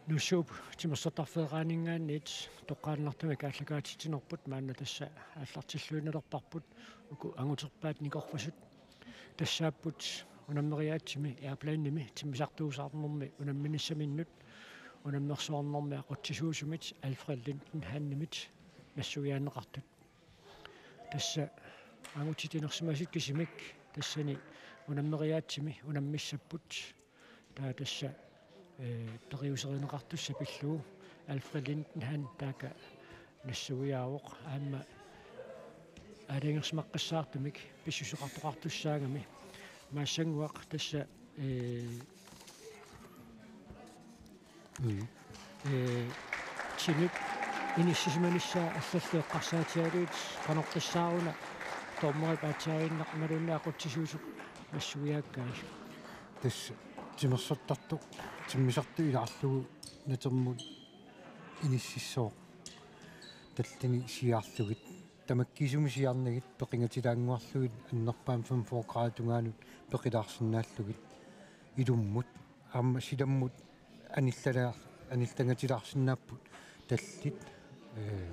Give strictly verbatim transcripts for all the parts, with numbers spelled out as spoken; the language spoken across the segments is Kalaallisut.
Nuussuup timersortarfeeraaninngaanniit toqqaannartumik aallakaatitsinerput maanna tassa aallartilluinnalerparput uku anguterpaat nikorfasut. Tassaapput unammeriaatsimi Airplanemi timmisartuusaarnermi unamminissaminnut unammersuarnermi aqutsisuusumit Alfred Lindenhanimit nassuiaanneqartut. Tassa angutit inersimasut kisimik tassani unammeriaatsimi unammissapput. Taava tassa, ee, periuserineqartussat pillugu Alfred Lindenhan taakku nassuiaavoq aamma aalajangersimaqqissaartumik pissuseqartoqartussaagami. Maassannguaq tassa, ee, Mm. Ee, timip inissisimanissaa allallu eqqarsaatigalugu qanortoq tassaaruna dommerip aatsaaginnaq imaluunniit aqutsisuusut nassuiaakkai. Tassa timersortartoq timmisartoq ilaarlugu natermut inississooq. Tallini siaarlugit. Tamakkiisumik siaarnagit peqingatilaannguarlugit annerpaamik femogfyrre grader tungaanut peqilaarsinnaallugit. Ilummut aamma silammut anillala-, anillangatilaarsinnaapput tallit, ee,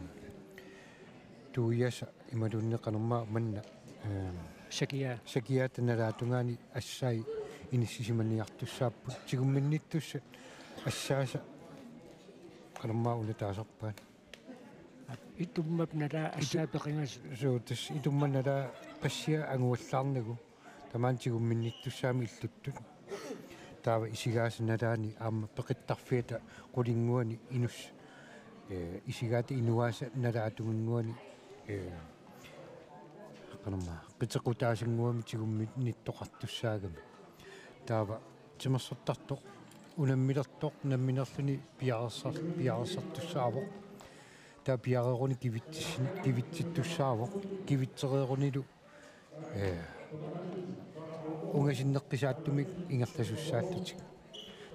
tuiasa imaluunniit qanormaa manna, ee, Sakiaa. Sakiaata nalaatungaani assai inissisimaniartussaapput. Tigumminnittussat assaasa qanormaa una taasarpaat. Itummap nalaa assaa peqingas. Suu, tassa itumma nalaa passia anguallaarnagu. Tamaani tigumminnittussaammat illuttut. Taava isigaasa nalaani aamma peqittarfiata qulinnguani inus-, ee, isigaata inuaasa nalaatunnguani, ee, qanormaa, qitequtaasunnguami tigumminnittoqartussaagami. Taava timersortartoq unammilertoq nammineerluni piareersar-, piareersartussaavoq. Taava piareeruni kivitsis-, kivitsittussaavoq. Kivitsereerunilu, ee, ungasinneqqisaatsumik ingerlasussaallutik.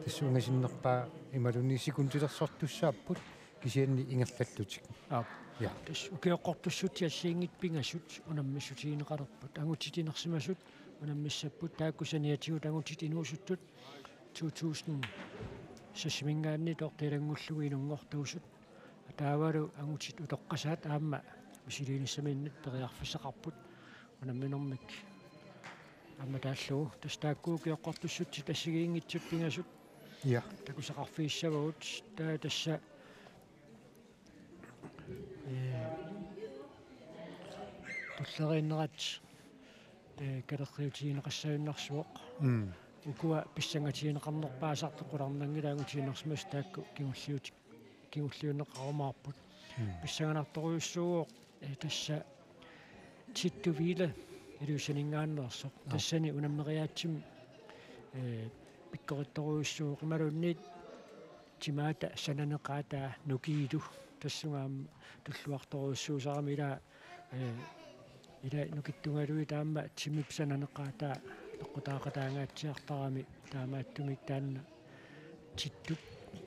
Tassa ungasinnerpaat imaluunniit sekundilersortussaapput kisianni ingerlallutik. Aap. Ja. Tassa ukioqqortussutsit assigiinngitsut pingasut unammissutigineqalerput. Angutit inersimasut unammissapput taakku saniatigut angutit inuusuttut to tusind seksiminngaanniit toortiilanngullugu inunngortuusut. Taavalu angutit utoqqasaat aamma misiliinissaminnut periarfissaqarput unamminermik. Aamma taallugu tassa taakku ukioqqortussutsit assigiinngitsut pingasut. Ja. Takusaqarfigissavagut taava tassa, ee, tulleriinnerat, ee, kalerriutigineqassagunarpoq. Mm. Ukua pissangatigineqarnerpaasartut qularnanngilaq angutit inersimasut taakku kingulliut-, kingulliunneqarumaarput. Mm. Pissanganartorujussuuvoq, ee, tassa Tittu Wille Ilulissaninngaanneersoq. Nå. Tassani unammeriaatsimi, ee, pikkorittorujussuuvoq imaluunniit timaata sananeqaataa nukiilu tassunga aamma tulluartorujussuusarami ilaa, ee, ilaa nukittugaluit aamma timip sananeqaataa peqqutaaqataangaatsiartarami taamaattumik taanna Tittup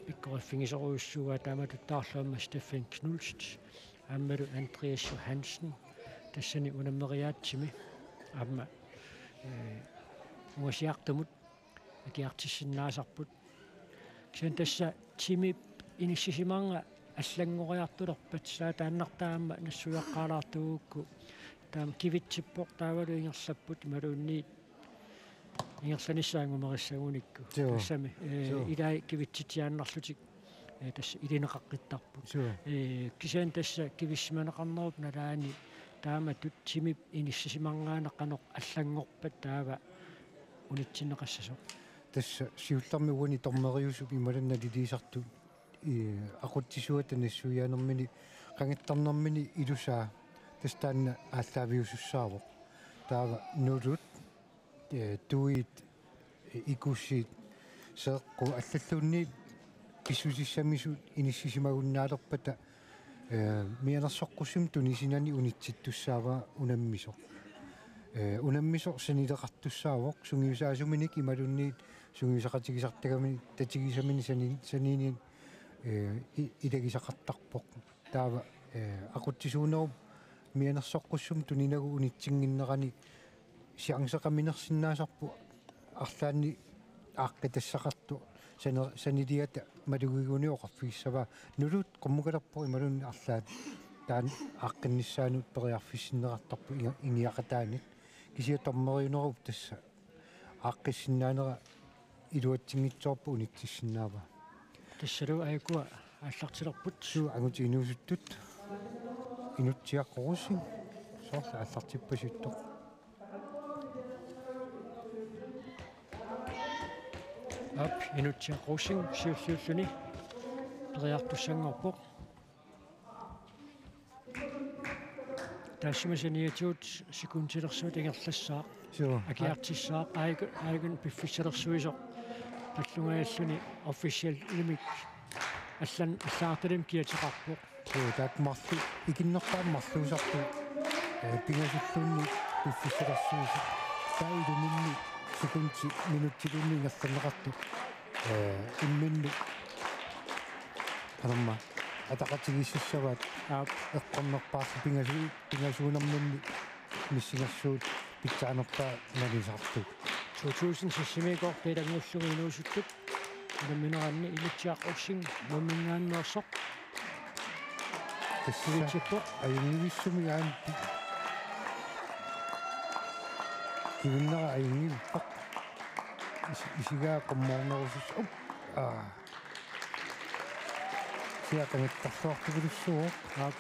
pikkoriffigisorujussuuaa taamatuttaarlu aamma Steffen Knust aammalu Andreas Johansen tassani unammeriaatsimi aamma, ee, ungasiartumut akiartissinnaasarput. Kisianni tassa timip inissisimanerani allanngoriartulerpat saataannartaa aamma nassuiaqqaalaartuugukku taama kivitsippoq taavalu ingerlapput imaluunniit ingerlanissaa angumerissagunikku. Joo. Tassami, ee, joo, ilai kivitsitsiaannarlutik, ee, tassa ilineqaqqittarput. Joo. Ee, kisianni tassa kivissimaneqarnerup nalaani taamatut timip inissisimanerani qanoq allanngorpat taava unitsinneqassasoq. Tassa siullermik uani dommeriusup imaluunniit naliliisartut, ee, aqutsisuata nassuiaanermini qangattarnermini ilusaa tassa taanna aallaaviusussaavoq. Taava nulut, ee, tuit, ee, ikusiit, seeqqut allalluunniit pissutissamisut inissisimagunnaalerpata, ee, mianersoqqussummik tunisinani unitsittussaavaa unammisoq. Ee, unammisoq sanileqartussaavoq sungiusaasuminik imaluunniit sungiusaqatigisartagaminik tatigisaminik sani-, saninik, ee, i-, ilagisaqartarpoq. Taava, ee, aqutsisuunerup mianersoqqussummik tuninagu unitsinnginnerani chanceqaminersinnaasarpoq arlaannik aaqqitassaqartoq Sani-, saniliata malugiguni oqarfigissavaa: Nuluut qummukalerpoq imaluunniit arlaat taanna aaqqinnissaanut periarfissinneqartarpoq inga-, ingiaqataanit. Kisianni dommeriunerup tassa aaqqissinnaaneranut iluatsinngitsoorpoq unitsissinnaavaa. Tassalu aajukua aallartilerput. Suu, angutit inuusuttut. Inutsiaq Rosing. Soorlu aallartippasittoq. Aap, Inutsiaq Rosing siulliulluni periartussanngorpoq. Taassuma saniatigut sekundilersuut ingerlassaaq. Suu. Akiartissaaq, aajukua, aajukua piffissalersuisoq. Tallungajalluni officialimik allan-, allagartalimik kiateqarpoq. Suu, taakku marluk, ikinnerpaamik marluusartut, eh, pingasulluunniit piffissalersuisoq. Taava iluminni sekundi, minuttiluunniit ingerlanneqartoq, eh, imminnut qanormaa ataqatigiissassavaat. Aap. Eqqornerpaarlu pingasu-, pingasuunerminni missingersuut pitsaanerpaat nalisartut. To tusind seksimiikkoortut ilanngullugit inuusuttut unammineranni Inutsiaq Rosing Nuumminngaanneersoq. Tassa. Kivitsippoq. Ajunngivissumik aamma pi-, kivinnera ajunngivippoq. Is-, isigaa qummoornerusussaq. Up. Aa. Siaq qanittarluartupilussuuvoq. Aap.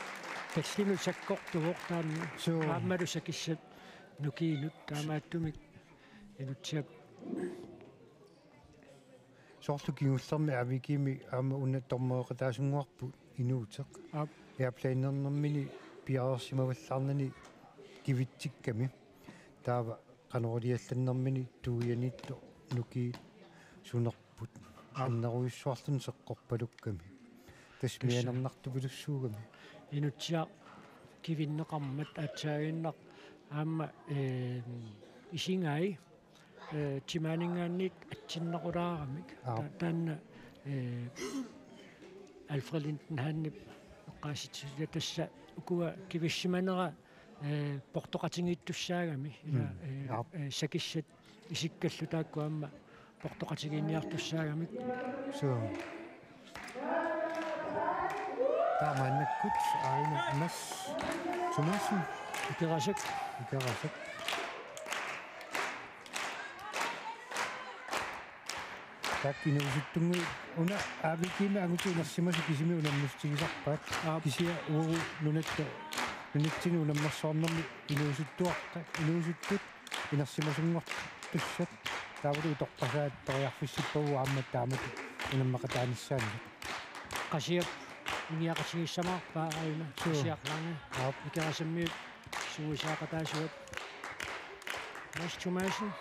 Tallinut sakkortuvoq taanna. Suu. Aammalu sakissat nukiinut taamaattumik Inutsiap. Soorlu kingullermi A V G-mi aamma una dommereqataasunnguarput inuuteq. Aap. Airplanernermini piareersimavallaarnani kivitsikkami. Taava qanoq iliallannermini tuianiittoq nukiit sunerput. Aap. Annerujussuarluni seqqorpalukkami. Tassa. Tassa. Mianernartupilussuugami. Inutsiaq kivinneqarmat aatsaaginnaq aamma, eh, isigai, eh, timaaninngaanniit atsinnequlaaramik. Aap. Ta-, taanna, eh, Alfred Lindenhanip eqqaasitsissutia tassa ukua kivissimanera, eh, portoqatigiittussaagami. Ila, mm, eh, aap, eh, sakissat isikkallu taakku aamma portoqatigiinniartussaagamik. Suu. Taamaannakkut aajuna Mads Thomassen. Ikerasak. Ikerasak. Taakku inuusuttunnguit una A V G-mi angutit inersimasut kisimik unammisutigisarpaat. Aap. Kisianni uagut nunatta-, nunatsinni unammersuarnermi inuusuttuarta-, inuusuttut inersimasunngortussat taavalu utorpasaat periarfissippavut aamma taamatut unammeqataanissaannut. Qasiap ingiaqatigissamaarpaa aajuna. Suu. Qasiaq Lange. Aap. Ikerasammiut sungiusaaqataasuat. Mads Thomassen.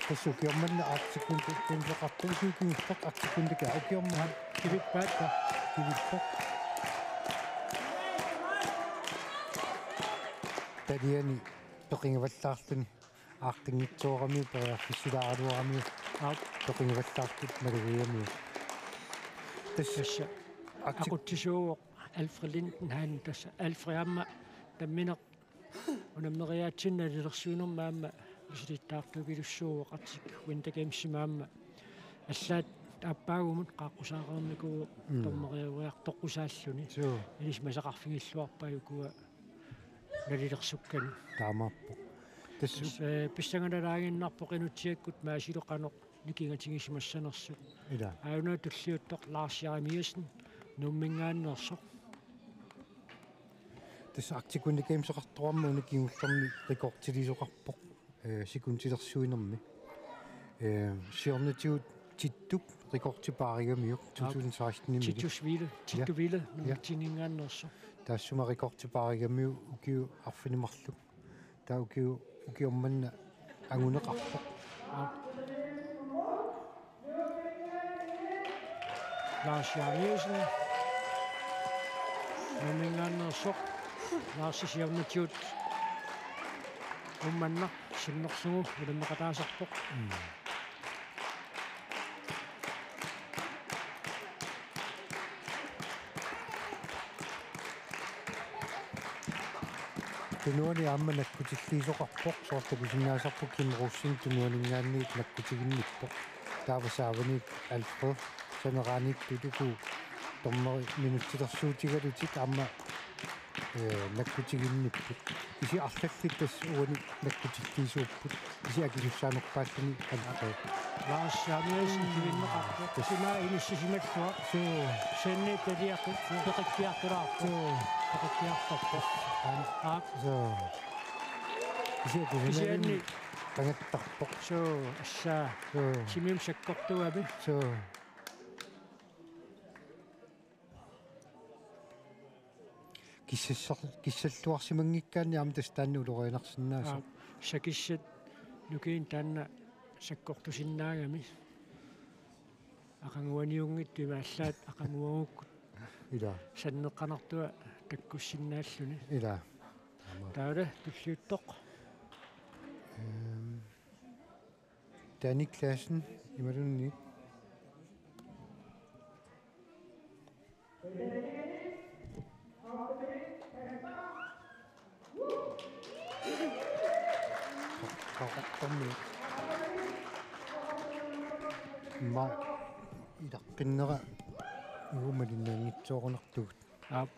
Tassa ukioq manna Arctic Winter Games-eqartoq, ukiut kingulliit Arctic Winter Games, ukioq manna. Kivippaat. Kivippoq. Taliani peqigavallaarluni. Aaqqinngitsooramiuk periarfissilaaraluaramiuk. Aap. Peqigavallaartut malugigamiuk. Tassa. Tassa. Arctic. Aqutsisuuvoq Alfred Lindenhan, tassa Alfred aamma nammineq unammeriaatsinni nalilersuinermi aamma misilittaartupilussuuvoq Arctic Winter Games-imi aamma. Allaat aappaagumut qaaqqusaaqarnikuuvoq. Mm. Dommeriuaartoqqusaalluni. Suu. Ilissi masaqarfigilluarpai ukua nalilersukkani. Taamaappoq. Tassa. Tassa, eh, pissanganalaaginnarpoq Inutsiakkut Maasilu qanoq nikingatigisimassanersut. Ila. Aajuna tulliuttoq Lars Jeremiassen Nuumminngaanneersoq. Tassa Arctic Winter Games-eqartoq aamma una kingullermi rekordiliisoqarpoq, eh, sekundilersuinermi. Eh, siornatigut Tittup rekordi paarigamiuk. Aap. To tusind seksten-imi. Titus Wille, Tittu. Ja. Wille, ja. Nuummitsinngaanneersoq. Taassuma rekordi paarigamiuk ukiut arfineq-marluk. Taava ukiu-, ukioq manna anguneqarpoq. Aap. Lars Jeremiassen. Nuumminngaanneersoq. Lars siornatigut Uummannaq sinnerlugu ulanneqataasarpoq. Mm. Tunuani aamma nakkutilliisoqarpoq, soorlu takusinnaasarput Kim Rosing tunuaninngaanniit nakkutiginnippoq. Taava saavaniit Alfred saneraaniittut uku dommeri minutsilersuutigalutik aamma, eh, nakkutiginnipput. Kisianni arlallit tassa uani nakkutilliisuupput. Kisianni akisussaanerpaalluni Alfred. Lars Samuelsen kivinneqarpoq. Tassa. Sina inissisimallua. Suu. Senni taliaqqit. Suu. Peqikkiartulaarpoq. Suu. Peqikkiartorpoq. An-, aap. Suu. Kisianni kusanaavimmik qangattarpoq. Suu, assaa. Suu. Timimik sakkortuami. Suu. Kissassar-, kissalluarsimanngikkaanni aamma tassa taanna ulorianarsinnaasoq. Aap, sakissat nukiit taanna sakkortusinnaagami. Aqaguaniunngitsut imaallaat aqaguagukkut. Ila. Sanneqqanartua takkussinnaalluni. Ila. Aamma. Taava tulliuttoq. Ehm. Danny Claessen, imaluunniit. Qaqortormi. Immaqa ilaqqinnera uuma linnaanngitsoorunartugut. Aap.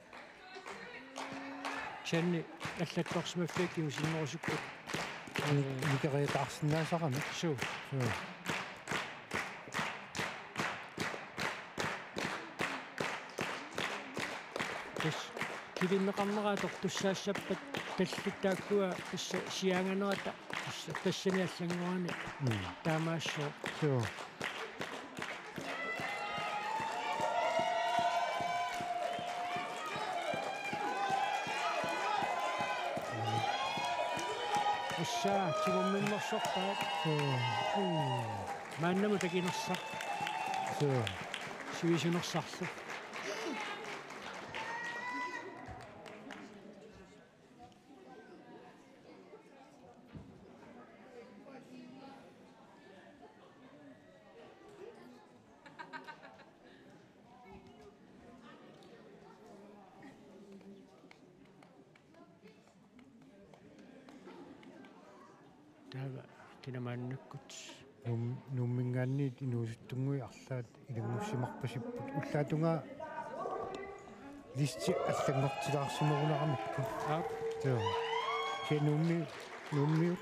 Kisianni allattorsimaffiat kingusinnerusukkut. Ni-, nikeriataarsinnaasarami. Suu. Suu. Tassa kivinneqarnera atortussaassappat tallit taakkua tassa siaanganerata tassa tassani allanngorani. Mm. Taamaassooq. Suu. Assaa, tigumminnersorpaat. Suu. Maannamut takinersaq. Suu. Sivisunersarlu. Taava kina maannakkut? Nuum-, Nuumminngaanniit inuusuttunnguit arlaat ilanngussimarpasipput. Ullaatungaa listi allanngortilaarsimagunaramikkit. Aap. Joo. Kisianni Nuummi-, Nuummiut.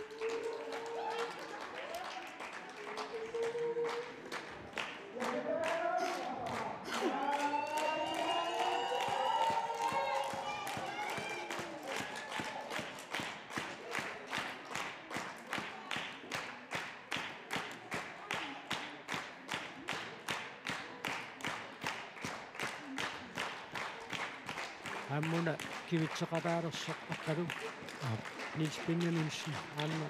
Aamma una kivitseqataalersoq Aqqalu. Aap. Niels Benjaminsen aamma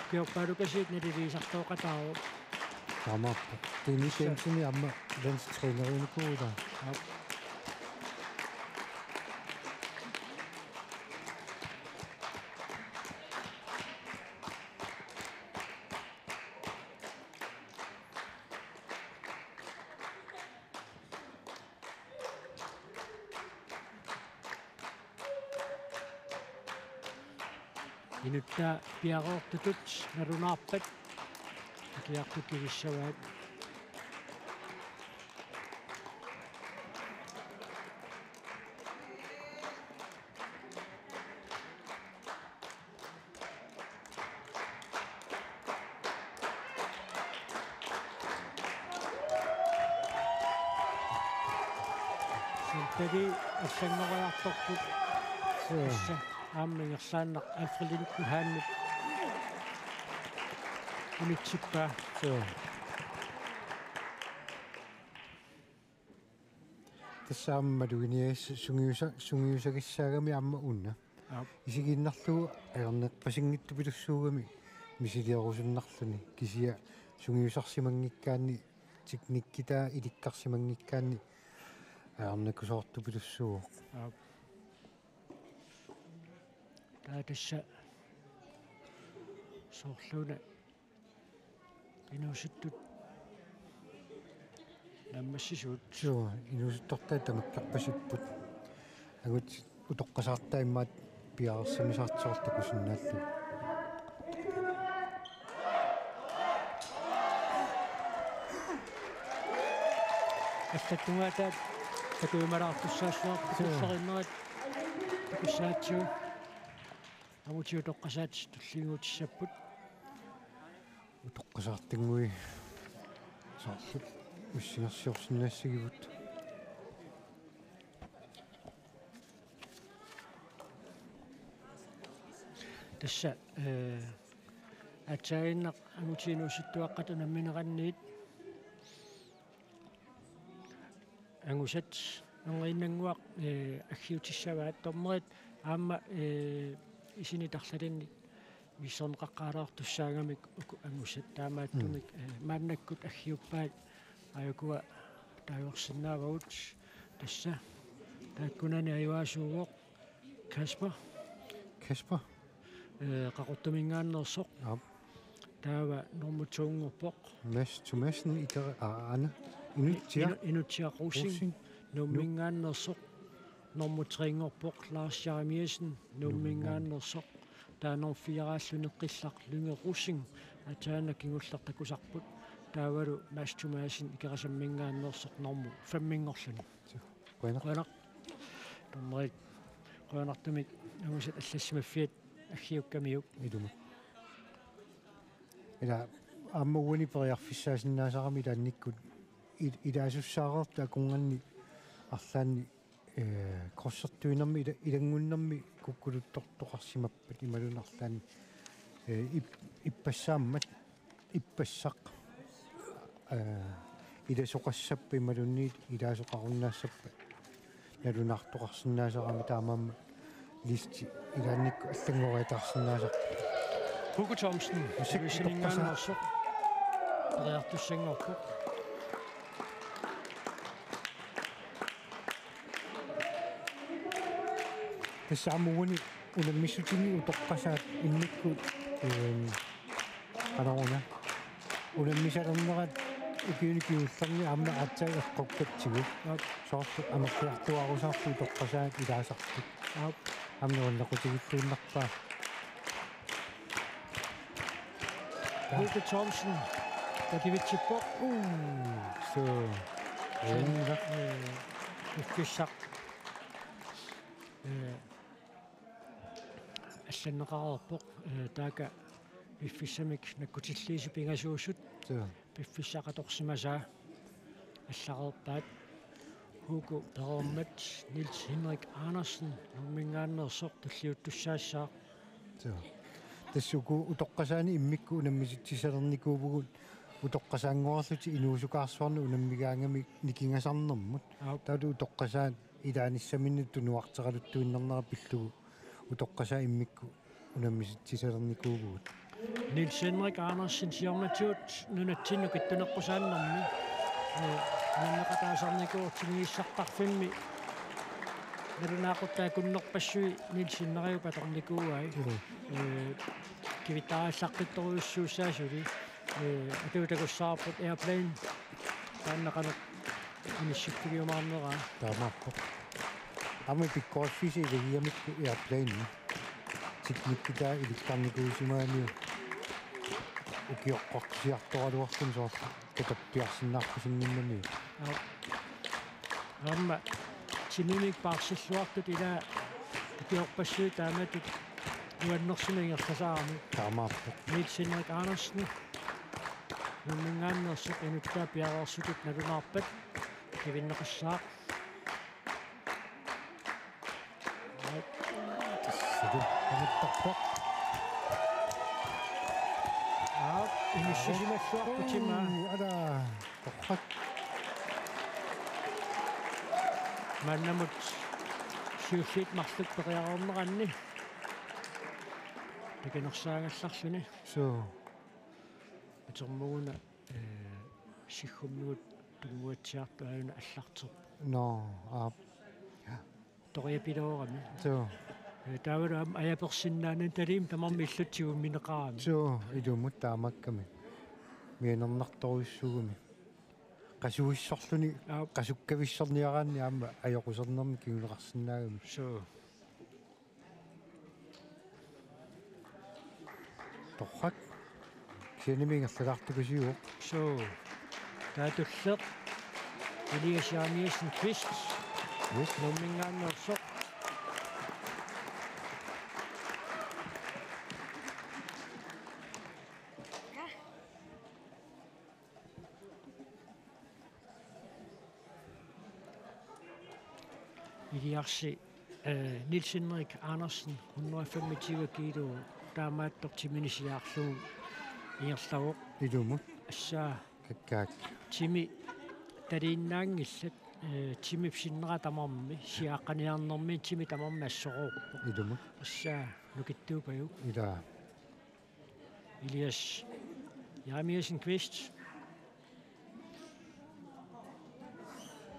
ukiorpaalukasiit naliliisartooqataavoq. Taamaappoq. Tassa. Dennis Jensen aamma landstrænerinikuuvoq. Aap. Inuttaa piareertutut nalunaarpat akiartut kivissavaat. Senteri allanngoriartorput. Suu. Tassa aamma ingerlaannaq Alfred Lindgren Haanip unitsippaa. Suu. Tassa aamma maluginias-, sungiusa-, sungiusagassaagami aamma una. Aap. Isigiinnarlugu ajornerpasinngitsupilussuugami misiliorusunnarluni kisianni sungiusarsimanngikkaanni teknikkitaa ilikkarsimanngikkaanni ajornakusoortupilussuuvoq. Aap. Taava tassa Soorluuna inuusuttut naammassisuut. Suu, inuusuttortaat tamakkerpasipput. Angut utoqqasaartaat immaqa piareersamisaartitsisoorlutik takusinnaallutik. Allattugaataat takujumalaartussaassaaq. Suu. Takussaarinnerat takussaatsigu. Angutit utoqqasaat tullinnguutissapput. Utoqqasaartannguit soorlu missingersiorsinnaassagipput. Tassa, eh, aatsaaginnaq angutit inuusuttuaqqat unammineqanniit angusat erniinnannguaq, eh, aggiutissavaat. Dommerit aamma, eh, isinit arlalinnik misissorneqaqqaalaartussaagamik uku angusat taamaattumik, mm, eh, maannakkut aggiuppaat, aajukua taagorsinnaavagut. Tassa taakkunani ajugaasuuvoq Kasper. Kasper. Eh, Qaqortuminngaanneersoq. Aap. Taava normu to-nngorpoq. Mads Thomassen, Ikera-, aa, aana. Inutsiaq. Inu-, Inutsiaq Rosing. Rosing. Nuumminngaanneersoq. Normu tre-nngorpoq Lars Jeremiassen. Nuumminngaanneersoq. Taava normu fire-aalu Qillaq Lynge Rosing. Ataanna kingulleq takusarput. Taavalu Mads Thomassen Ikerasamminngaanneersoq normu fem-inngorluni. Qujanaq. Qujanaq. Dommerit qujanartumik angusat allassimaffiat aggiukkamiuk. Ilumut. Ila aamma uani periarfissaasinnaasarami ilaannikkut il-, ilaasussaareertut akornanni arlaanni, eh, korsertuinermi ila-, ilanngunnermi kukkuluttortoqarsimappat imaluunniit arlaanni, eh, ip-, ippassaammat ippassaq, eh, ilasoqassappat imaluunniit ilaasoqarunnaassappat nalunaartoqarsinnaasarami taamaammat listi ilaannikkut allanngoriataarsinnaasarpoq. Hugo Thomsen, Musik Davidsen utoqqasaat. Ingaanneersoq. Periartussanngorpoq. Tassa aamma uani unammissutinik utoqqasaat immikkut, ehm, qanoruna. Unammisalernerat ukiuni kingullerni aamma aatsaat eqqukkatsigu. Aap. Soorlu amerliartuaarusaarput utoqqasaat ilaasartut. Aap. Aamma nuannequtigilluinnarpaa. Hugo Thomsen, takivitsippoq. Uu, suu. Sen, eh, piffissaq. Eh, allanneqareerpoq, eh, taakku piffissamik nakkutilliisut pingasuusut. Suu. Piffissaq atorsimasaa allareerpaat. Hugo pereermat Niels Henrik Andersen Nuumminngaanneersoq tulliuttussaassaaq. Suu. Tassa uku utoqqasaanni immikkut unammisitsissalernikuuvugut utoqqasaannguarlutik inuusukaarsuarnik unammigaangamik nikingasarnermut. Aap. Taavalu utoqqasaat ilaanissaminnut tunuarteraluttuinnarnera pillugu utoqqasaat immikkut unammisitsissalernikuuvugut. Niels Henrik Andersen siornatigut nunatsinni nukittuneqqusaannermi, eh, unammeqataasarnikuuvoq, tinniissartarfimmi nalunaaquttat akunnerpassui Niels Henriup atornikuuai. Joo. Eh, kivittariallaqqittorujussuussaasuli, eh, atuutakkussaarput Airplane. Taanna qanoq inissiffigiumaarneraa. Taamaappoq. Aamma pikkoriffiisa ilagigamikku Airplane. Teknikkitaa ilikkarnikuusimaarniu. Ukioqqortusiartoraluartuni soorlu katappiarsinnaarpusinninnamiuk. Aap. Aamma tinimik paarsilluartut ila ukiorpassuit taamatut nuannersumik ingerlasaarami. Taamaappoq. Niels Henrik Andersen. Nuumminngaanneersoq inuttaa piareersutut nalunaarpat kivinneqassaaq. Tassa tamattarpoq. Aap, inissisimalluarputima. Uu, ala, torrak. Maannamut siulliit marluk periareerneranni takinersaagallarluni. Suu. Atormaguna, eh, siggummigut tunnguatsiartoq aajuna allarterpoq. Nå, aap. Toriapiloorami. Suu. Taavalu aamma ajapersinnaanani taliim tamarmi illutsigu minneqarami. Suu, ilumut taamaakkami. Mianernartorujussuugami. Qasuissorluni, aap, qasukkavissorniaraanni aamma ajoqusernermi kinguneqarsinnaagami. Suu. Torrak. Kisiannimi ingerlalaartukusiuvoq. Suu. Taatulleq. Elias Jeremiassen Kvist. Yes. Nuumminngaanneersoq. Iliarsi, eh, Niels Henrik Andersen, hundrede og femogtyve kilo, taamaattoq timini siaarlugu ingerlavoq. Ilumut. Assaa. Kakkaak. Timi taliinnaanngillat, eh, timip sinnera tamarmi, siaqqaniarnermi timi tamarmi assoroorpoq. Ilumut. Assaa, nukittuupajuk. Ilaa. Elias Jeremiassen Kvist.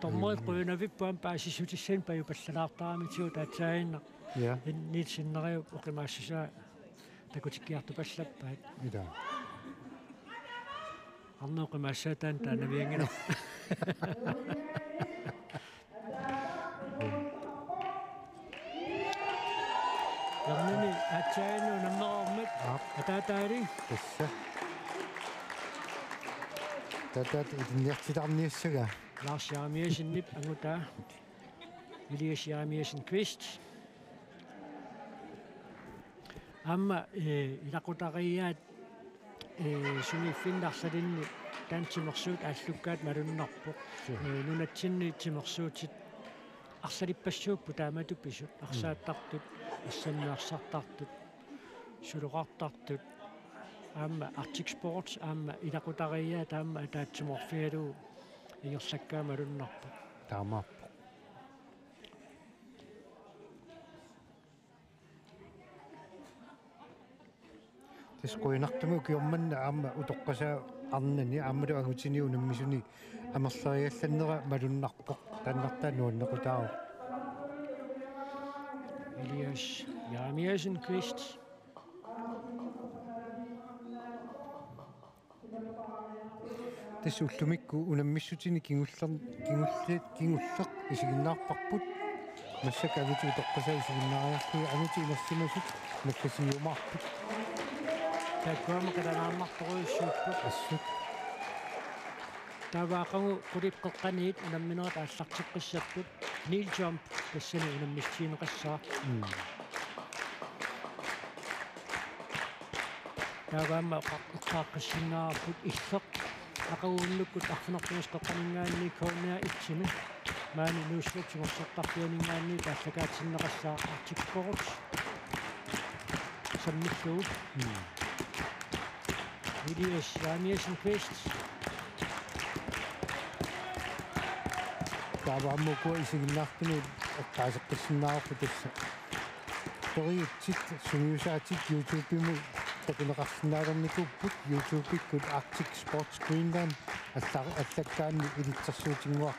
Dommerit, mm, qujanavippoq aamma paasissutissanik pajupallalaartaramitigut, aatsaannguaq. Ja. Niels Henrik oqimaassusaa takutikkiartupallappaat. Ilaa. Arnaq oqimaassaaq taanna taanavianngilaq. Hjørneni aatsaannguaq unammereermat. Aap. Ataataali. Tassa. Taava ilinniartitaarniassagaa. Lars Jeremiassenip angutaa. Elias Jeremiassen Kvist. Aamma, eh, ilaqutariiaat, eh, sumiiffinni arlalinni taanna timersuut aallukkaat malunnarpoq. Suu. Eh, nunatsinni timersuutit arlalippassuupput taamatut pisut. Mm. Arsaattartut, assannarsartartut, suloqartartut. Aamma Arctic Sports, aamma ilaqutariiaat aamma ataatsimoorfigalugu ingerlakkaat malunnarpoq. Taamaappoq. Tassa qujanartumik ukioq manna aamma utoqqasaat arnani aammalu angutini unammisuni amerleriallannera malunnarpoq. Taannartaa nuannequtaavoq. Elias Jeremiassen Kvist. Tassa ullumikkut unammissutini kingulleq, kingulleq, kingulleq isiginnaarparput. Massakkut angutip utoqqasaa isiginnaariarlugit, angutip inersimasut naggasiiumaarput. Taakkua aamma qilanaarnartorujussuupput. Assut. Taava aqagu qulip qeqqaniit unamminerat aallarteqqissapput. Kneel jump tassani unammissutigineqassaaq. Mm. Taava aamma eqqa-, eqqaaqqissinnaarput illeq. Aqagu unnukkut arfineq-pingasut qeqqaninngaanniit Cornea et-imi. Maani Nuussuup timersortarfianinngaanniit aallakaatinneqassaaq Arctic Sports. Sammillugu. Mm. Elias Jeremiassen Kvist. Taava aamma ukua isiginnaartunut eqqaaseqqissinnaavarput tassa. Periutsit sungiusaatit YouTube-imut takuneqarsinnaalernikuupput, YouTube-ikkut Arctic Sports Greenland alla-, allakkaanni ilitsersuutinnguaq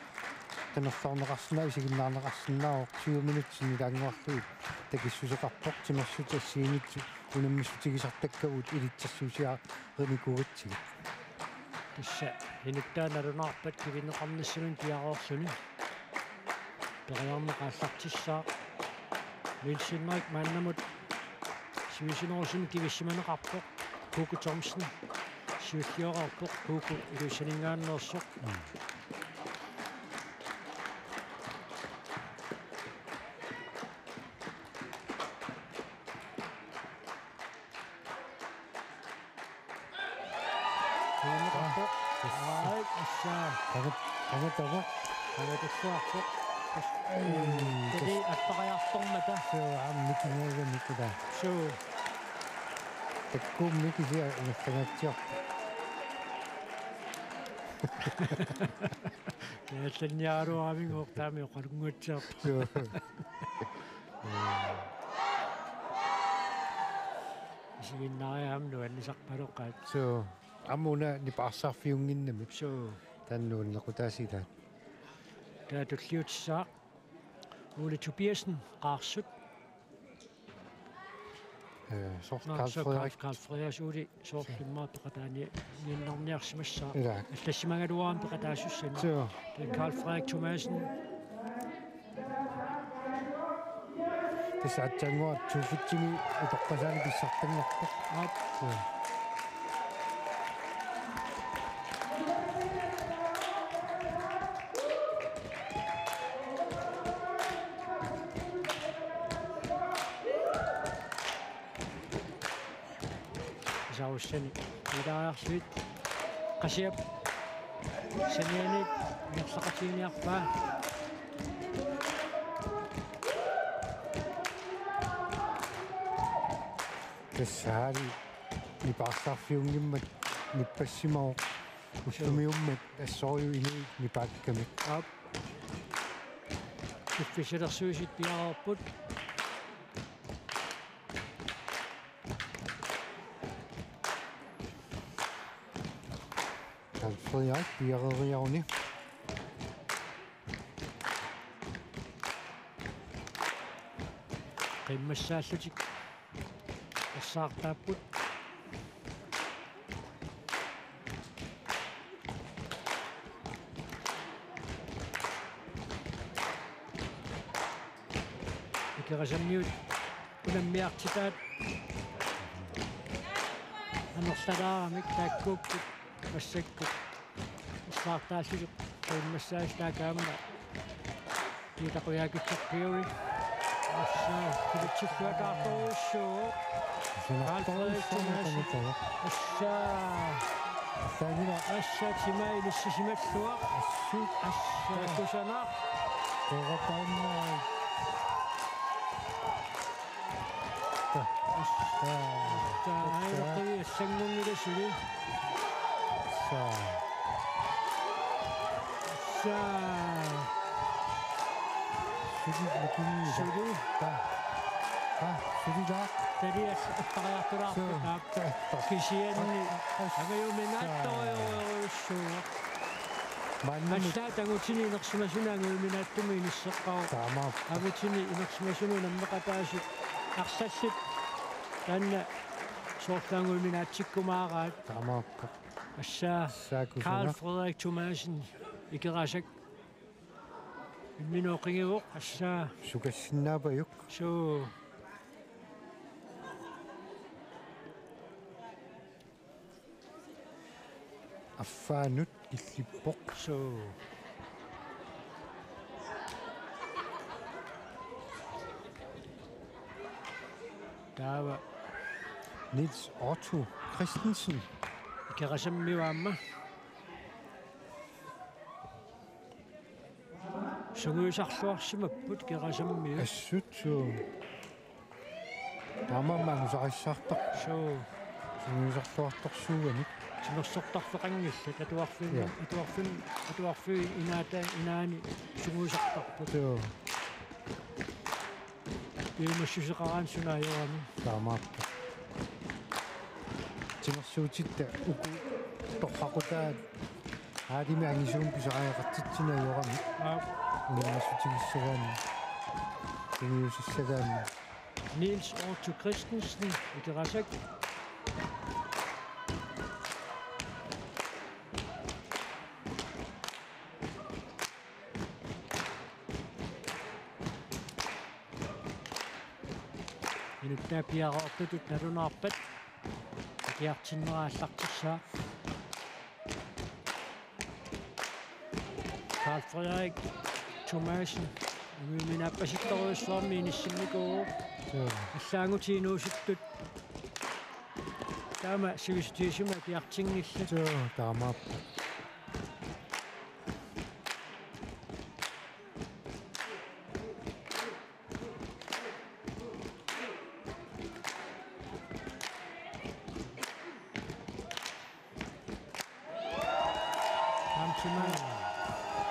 qinerloorneqarsinnaavoq, isiginnaarneqarsinnaavoq, tyve minutsit sinnilaannguarlugit takissuseqarpoq, timersutit assigiinngitsut unammissutigisartakkagut ilitsersuusiarinikuugatsigit. Tassa inuttaa nalunaarpat kivinneqarnissaminut piareerluni. Periarneq aallartissaaq. Niels Henrik maannamut sivisunerusumik kivissimaneqarpoq. Hugo Thomsen siulliugaluarpoq, Hugo Ilussaninngaanneersoq. Mm. Kuuneqarpoq. Yes. Ai, assaa. Qanga-, qangatavoq. Qangatilluarpoq. Ai, tali tas-, appariartormata. Suu, aamma mikinnguagamikku taava. Suu. Takkuummi kisianni ingerlangaatsiarpoq. Kaallanniaraluaramigooq taama oqalunnguatsiarpoq. Suu. Isiginnaariarami nuannisarpaloqaat. Suu. Aamma una nipaarsaarfiunnginnamik. Suu. Taanna nuannequtaasilaat. Taava tulliutissaaq Ole Tobiassen, Qaarsut. Eh, soorlu Nå, Karl så Frederik. Karl Frederik Suuli soorlu immaqa peqataani-, niinnarniarsimassaaq. Ilaa. Allaassimaagaluarami peqataasussani. Suu. Tassa Karl Frederik Thomassen. Tassa aatsaannguaq to fifty-mi utoqqasaani pissartanngorpoq. Aap. Suu. Isaussani. Ilaarsuit. Qasiap. Saniani. Ingerlaqatigiinniarpaa. Tassa aali nipaarsarfiunngimmat nippassimavoq. Ullumiummat assorujussuaq inuit nipaakkamik. Aap. Piffissalersuisut piareerput. Karl Frederik piareeriaruni. Qimmassaallutik. Ersaartaapput. Ikerasammiut unammiartitaat. Amerlalaaramik taakkuupput massakkut. Ersaartaallutik qimmassaasut taakku aamma. Peter Qujaukitsoq Fury. Assa, Filip Chifluataartorujussuuvoq. Karl Frederik Thomassen. Assa. Taanila. Assa, timaa inissisimalluaq. Assut. Assa, kusanaq. Korapaannaa. Assa. Assa, ajoqi allanngunngilaq suli. Assa. Assa. Suli lukunni. Suli. Ta. Ta. Suli ta. Tali as-, appariartulaarput. Suu. Taap. Ta. Kisianni. Assa. Angajuminaattorujorujussuuvoq. Maannamut. Allaat angutini inersimasuni angajuminaattumik inisseqqavoq. Taamaappoq. Angutini inersimasuni unammeqataasut arlallit taanna soorlu angajuminaatsikkumaaraat. Taamaappoq. Assa. Assa, kusanaq. Karl Frederik Thomassen, Ikerasak. Imminut oqingivoq, assa. Sukassinnaavajuk. Suu. Affaanut killippoq. Suu. Taava. Niels Otto Christensen. Ikerasammiut aamma. Sungiusarluarsimapput Ikerasammiut. Assut, suu. Taamaammat angusarissaartarput. Suu. Sungiusarluartorsuugamik. Timersortarfeqanngillat atuarfimmi. Ja. Atuarfimmi, atuarfimmi inaata, inaani sungiusartarput. Suu. Piumassuseqaraanni suna ajorami. Taamaappoq. Timersuutitta uku torraqutaat aalimi angisuumik pisariaqartitsineq ajorami. Aap. Unammissutigissagaanni. Sungiusassagaanni. Niels Otto Christensen, Ikerasak. Minuttaa piareertutut nalunaarpat. Akiartinnera aallartissaaq. Karl Frederik Thomassen. Umiuminaappasinnerujussuarmik inissinnikuuvoq. Suu. Allaangutit inuusuttut. Taama sivisutigisumik akiartinngillat. Suu, taamaappoq. Aamma timaa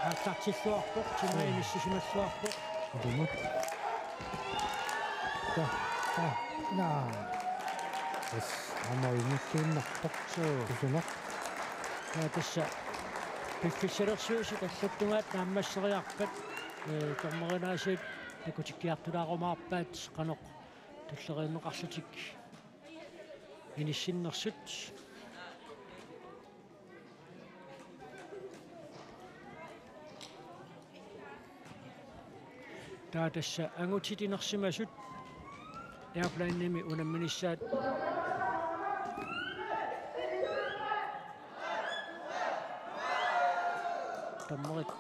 aallartilluarpoq, timaa inissisimalluarpoq. Ilumut. Ta, ta, naa. Yes, aamma imulluinnarpoq. Suu. Kusanaq. Ja, tassa piffissalersuisut allattugaat naammasseriarpat, eh, dommerinaasiit takutikkiartulaarumaarpaat qanoq tulleriinneqarlutik inissinnersut. Taava tassa angutit inersimasut airplanemi unamminissaat. Dommerit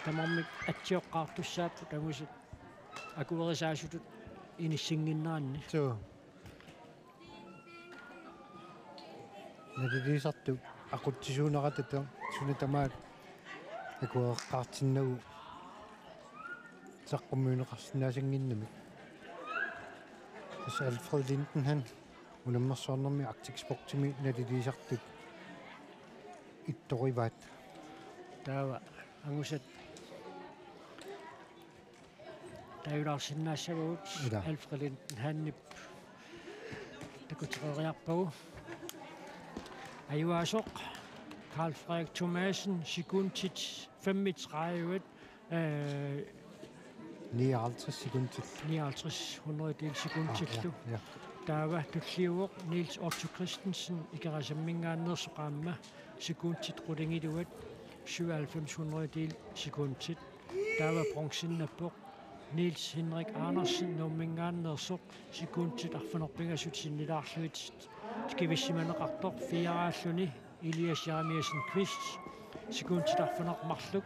tamarmik atsioqqaartussaapput angutit akuerisaasutut inissinnginneranni. Suu. Naliliisartut aqutsisuunerata suna tamaat akueqqaartinnagu saqqummiunneqarsinnaasannginnami. Tassa Alfred Lindenhann unammersuarnermi Arctic Sportsimi naliliisartut ittorivaat. Taava angusat taajulaarsinnaassavagut. Ila. Alfred Lindenhannip takutereeriarpagu. Ajugaasoq Karl Frederik Thomassen, sekundit femogtredive, øh, nioghalvtreds sekundit. Nioghalvtreds hundrededel sekundillu. Ah, ja, ja. Taava tulliuvoq Niels Otto Christensen, Ikerasamminngaanneersoq aamma, sekundit qulingiluat, syvoghalvfems hundrededel sekundit. Taava bronzeinnappoq Niels Henrik Andersen, Nuumminngaanneersoq, sekundit arfineq-pingasut sinnilaarlugit kivissimaneqartoq, firealluni Elias Jeremiassen Kvist, sekundit arfineq-marluk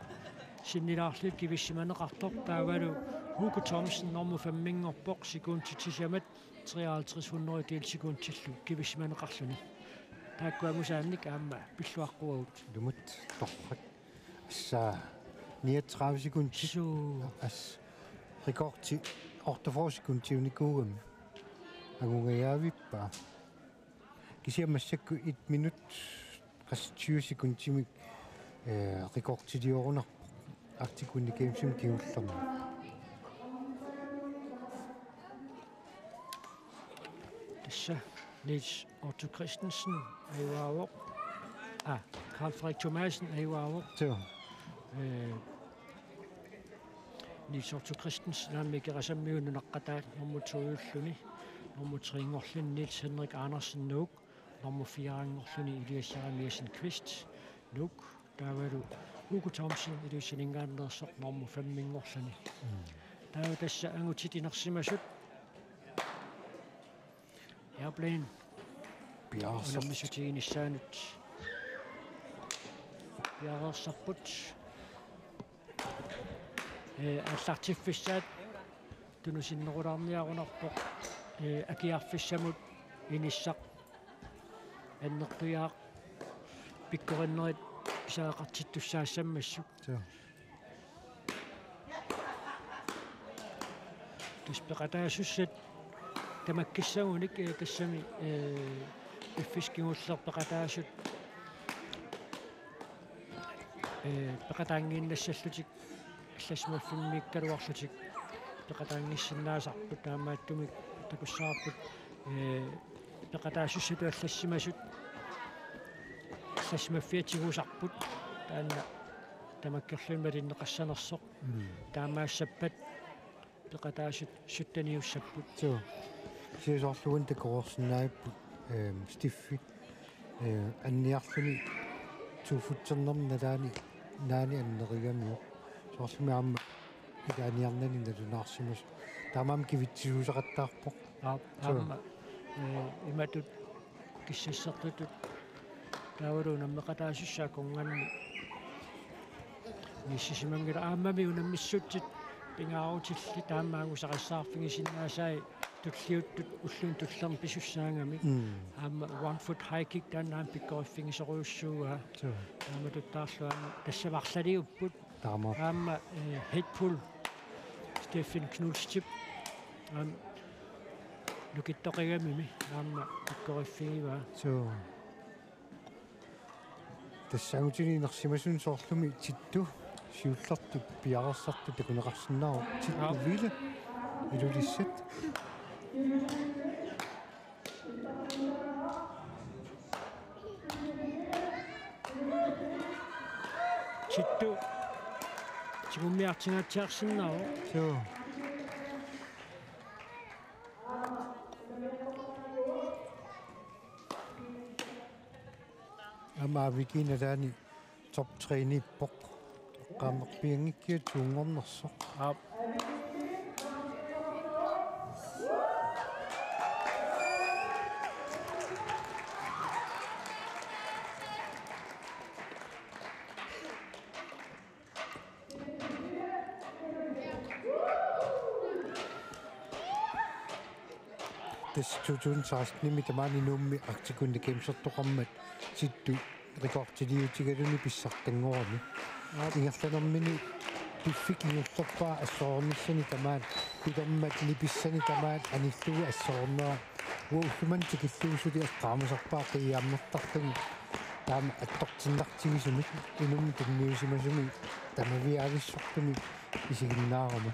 sinnilaarlugit kivissimaneqartoq, taavalu Hugo Thomsen, normu femminngorpoq, sekundit sisamat, treoghalvtreds hundrededel sekundillu kivissimaneqarluni. Taakku angusaannik aamma pilluaqquagut. Ilumut torrak. Tassa niogtredive sekundit. Suu. Tassa rekordi otteogfyrre sekundiunikuugami. Angungajaavippaa. Kisianni massakkut et minut qassit tyve sekundimik, øh, rekordiliorunarpoq Arctic Winter Gamesimi kingullermi. Tassa Niels Otto Christensen ajugaavoq. Ah, Karl Frederik Thomassen ajugaavoq. Suu. Øh, Niels Otto Christensen aamma Ikerasammiut nunaqqataat, normu to-ulluni, normu tre-nngorluni Niels Henrik Andersen, Nuuk, normu fire-nngorluni Elias Jeremiassen Kvist, Nuuk, taavalu Hugo Thomsen, Ilulissaninngaanneersoq, normu fem-inngorluni. Mm. Taava tassa angutit inersimasut. Airplane. Piareersarput. Unammissutiginissaanut piareersarput. Ee, aallartiffissaat tunusinnerulaarniarunarpoq. Ee, akiarfissamut inissaq annertujaaq pikkorinnerit pisariaqartittussaassammassuk. Suu. Tassa peqataasussat tamakkissagunik, ee, tassami, ee, piffissaq kingulleq peqataasut, ee, peqataanngiinnassallutik allassimaffimmiikkaluarlutik peqataanngissinnaasarput, taamaattumik takussavarput, ee, peqataasussatut allassimasut allassimaffiata tigusarput, taanna tamakkerluinnaq malinneqassanersoq. Mm. Taamaassappat peqataasut sytteniussapput. Suu. Kisianni soorlu uani takoreersinnaagipput, ehm, stiffit, eh, anniarluni tuuffutsernernut nalaani, naani annerigamiuk. Soorlumi aamma ilaaniarnani nalunaarsimasoq. Taamaammat kivitsisuusaqattaarpoq. Aap, suu. Aamma, ee, imatut kissassertutut taavalu unammeqataasussat akornanni inissisimanngilaq, aammami unammissutsit pingaarutillit taama angusaqassaarfigisinnaasai tulliuttut ulluni tullerni pisussaagamik. Mm. Aamma one foot high kick taanna aamma pikkoriffigisorujussuuaa. Suu. Taamatuttaarlu aamma tassa arlaliupput. Taama. Aamma, eh, head pull. Steffen Knudstip. Aamma nukittoqigamimi aamma pikkoriffigivaa. Suu. Tassa angutini inersimasuni soorlumi Tittu siullertut piareersartut takuneqarsinnaavoq. Tittu. Aap. Ville. Ilulissat. Tittu tigummiartingaatsiarsinnaavoq. Suu. Aamma A V G nalaani top tre-niippoq. Eqqaamarpianngikkiga tuunngornersoq. Aap. Tassa to tusind seksten-imi tamaani Nuummi Arctic Winter Games-ertoqarmat Tittu rekordiliutigaluni pissartanngorami. Aap. Ingerlanermini piffik ingerlappaa assorornissani tamaat, pilermat nipissani tamaat anillugu assorornera. Uanga ullumimut tikillugu suli eqqaamasarpaa qiiaammertarluni taama attortinnartigisumik inummut tunniusimasumik tamaviaavissortumik isiginnaarama.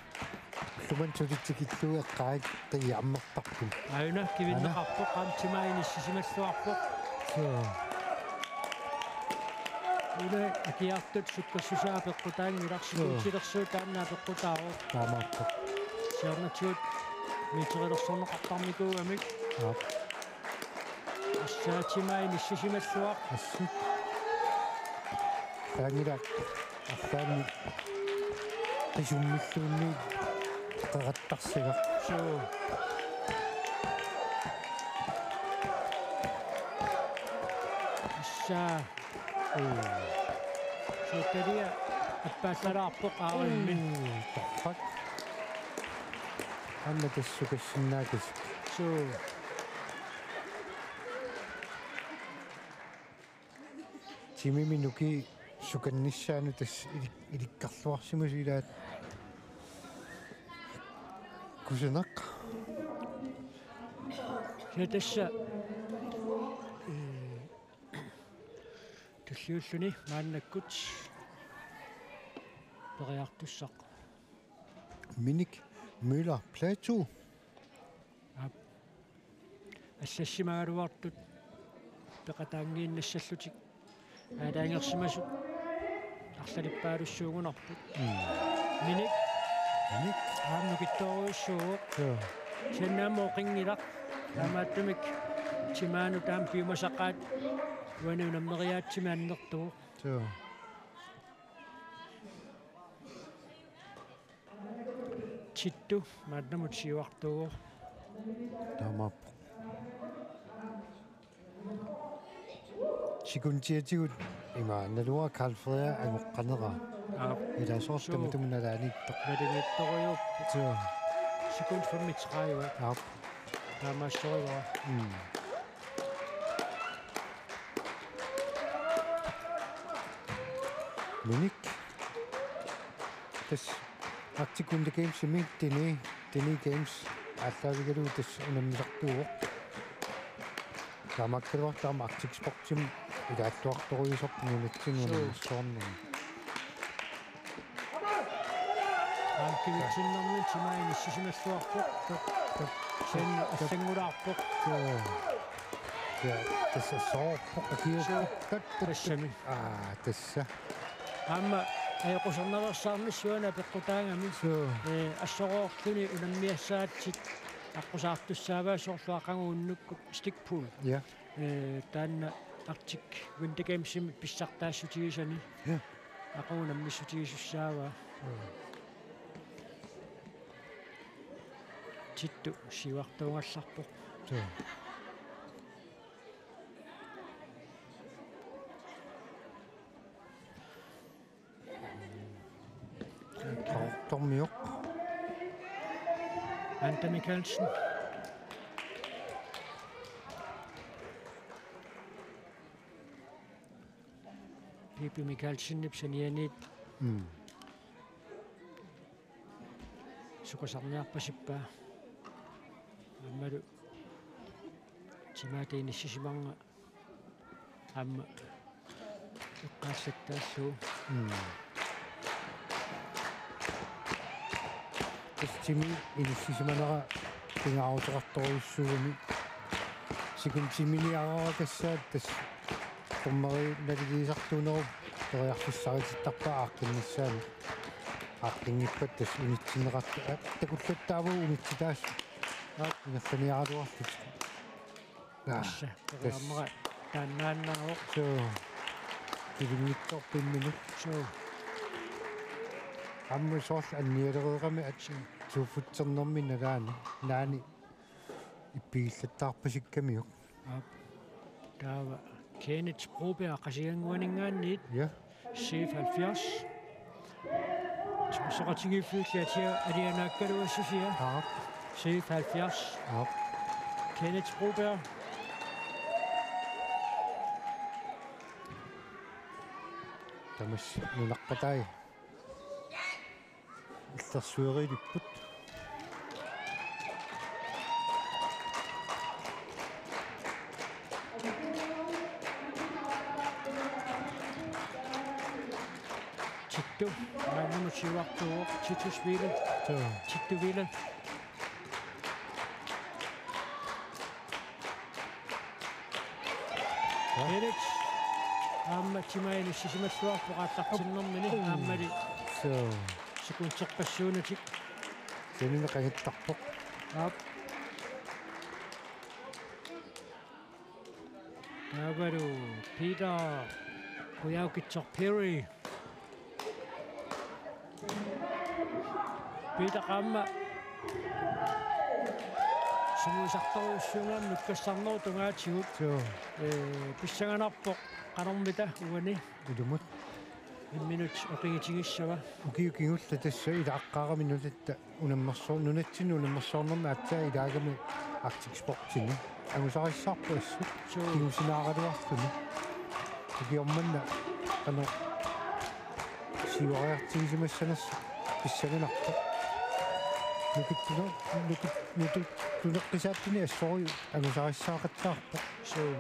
Ullumimut suli tikillugu eqqaagassi qiiaammertarput. Aana kivinneqarpoq, aamma timaa inissisimalluarpoq. Suu. Ila akiartut sukkersusaa apeqqutaanngilaq, suu, sikuntilersuut taanna apeqqutaavoq. Taamaappoq. Siornatigut meterilersorneqartarnikuugamik. Aap. Assaat timaa inissisimalluaq. Assut. Taanngilaq. Arlaanni qisummilluunniit qeqattarsigaq. Suu. Assaa. Uu. Suutalia appaallalaarpoq aarimmi. Uu, torrak. Aamma tassa sukassinnaakasik. Suu. Timimi nukii sukannissaanut tassa ilik-, ilikkarluarsimasut ilaat. Kusanaq. Ja tassa, ee, tulliulluni maannakkut periartussaq. Minik Møller Platou. Aap. Assassimagaluartut peqataanngiinnassallutik aalajangersimasut arlalippaalussuugunarput. Mm. Minik. Minik. Aamma nukittoorujussuuvoq. Joo. Kisianni aamma oqinngilaq. Taamaattumik timaanut aamma piumasaqaat uani unammeriaatsimi annertuvoq. Joo. Tittu maannamut siuartuuvoq. Taamaappoq. Sekundiatigut ima naluara Karl Frederik angoqqaneraa. Aap. Ilaa soorlu. Suu. Tamatuma nalaaniittoq. Nalaaniittorujuuvoq. Suu. Sekund femogtredive. Aap. Taamaassorivara. Mm. Minik. Tassa Arctic Winter Games-imi Dene, Dene Games aallaavigalugu tassa unammisartuuvoq. Taamaakkaluartoq aamma Arctic Sportsimi ilaalluartorujussuuvoq nunatsinni. Suu. Unammissornermi. Aamma kivitsinnermi timaa inissisimalluarpoq. Tap, tap, tap, tap. Kisianni allanngulaarpoq. Joo. Ja, tassa soorpoq akiuupput. Suu. Tap, tap, tap. Tassami. Aa, tassa. Aamma ajoqusernaveersaarnissaa uani apeqqutaagami. Suu. Ee, assoroorluni unammiassagaatsit aqqusaartussaavaat soorlu aqagu unnukkut stick pull. Ja. Ee, taanna Arctic Winter Games-imi pissartaassutigisani. Ja. Aqagu unammissutigisussaavaa. Joo. Tittu siuartuugallarpoq. Joo. Tor-, tormioq. Anda Mikkelsen. Pipi Mikkelsenip sanianiit. Mm. Suqisarniarpasippaa. Aammalu timaata inissisimanera aamma eqqaallattaallugu. Mm. Tassa timi inissisimanera pingaaruteqartorujussuugami. Sekundiminiararakassaat tassa dommeri naliliisartuunerup periarfissaritittarpaa aaqqinnissaanut. Aaqqinngippata tassa unitsinneqartut, aa, takullattaavoq unitsitaasut. Aap. Ingerlaniaraluarlutik. Aa, tassa, tassa. Periarmera taannaannaavoq. Suu. Pilinngitsoorput imminut. Suu. Aamma soorlu annialereerami at- Suu. Suuffutsernermi nalaani. Naani ippigillattaarpasikkamiuk. Aap. Taava Kenneth Broberg Qasigiannguaninngaanniit. Ja. C F halvfjerds. Soqatigiiffiulli atia alianaakkaluassusia. Aap. C F halvfjerds. Aap. Kenneth Broberg. Tamassi nunaqqatai illersueriilipput. Tittu, maannamut siuartuuvoq, Titus Wille. Suu. Tittu Wille. Felix. Aamma timaini sisimalluarpoq aallartinnermini. Uu. Aammali. Suu. Sekunderpassuunatik. Senini qangattarpoq. Aap. Taavalu Peter Kujaukitsoq Perry. Peter aamma sungiusartorujussuugami nukkassarnerup tungaatigut. Suu. Ee, pissanganarpoq qanormita uani. Ilumut. Imminut oqigitigissavat. Ukiut kingulliit tassa ilaaqqaarami nutatta unammersoor-, nunatsinni unammersoornermi aatsaat ilaagami Arctic Sportsimi. Angusarissaarpoq assut. Suu. Kingusinaaraluarluni. Ukioq manna qanoq siuariartigisimassanersoq pissanganarpoq. Nukittuna-, nukit-, nutut-, nutuqqisaattuni assorujuk angusarissaaqattaarpoq. Suu.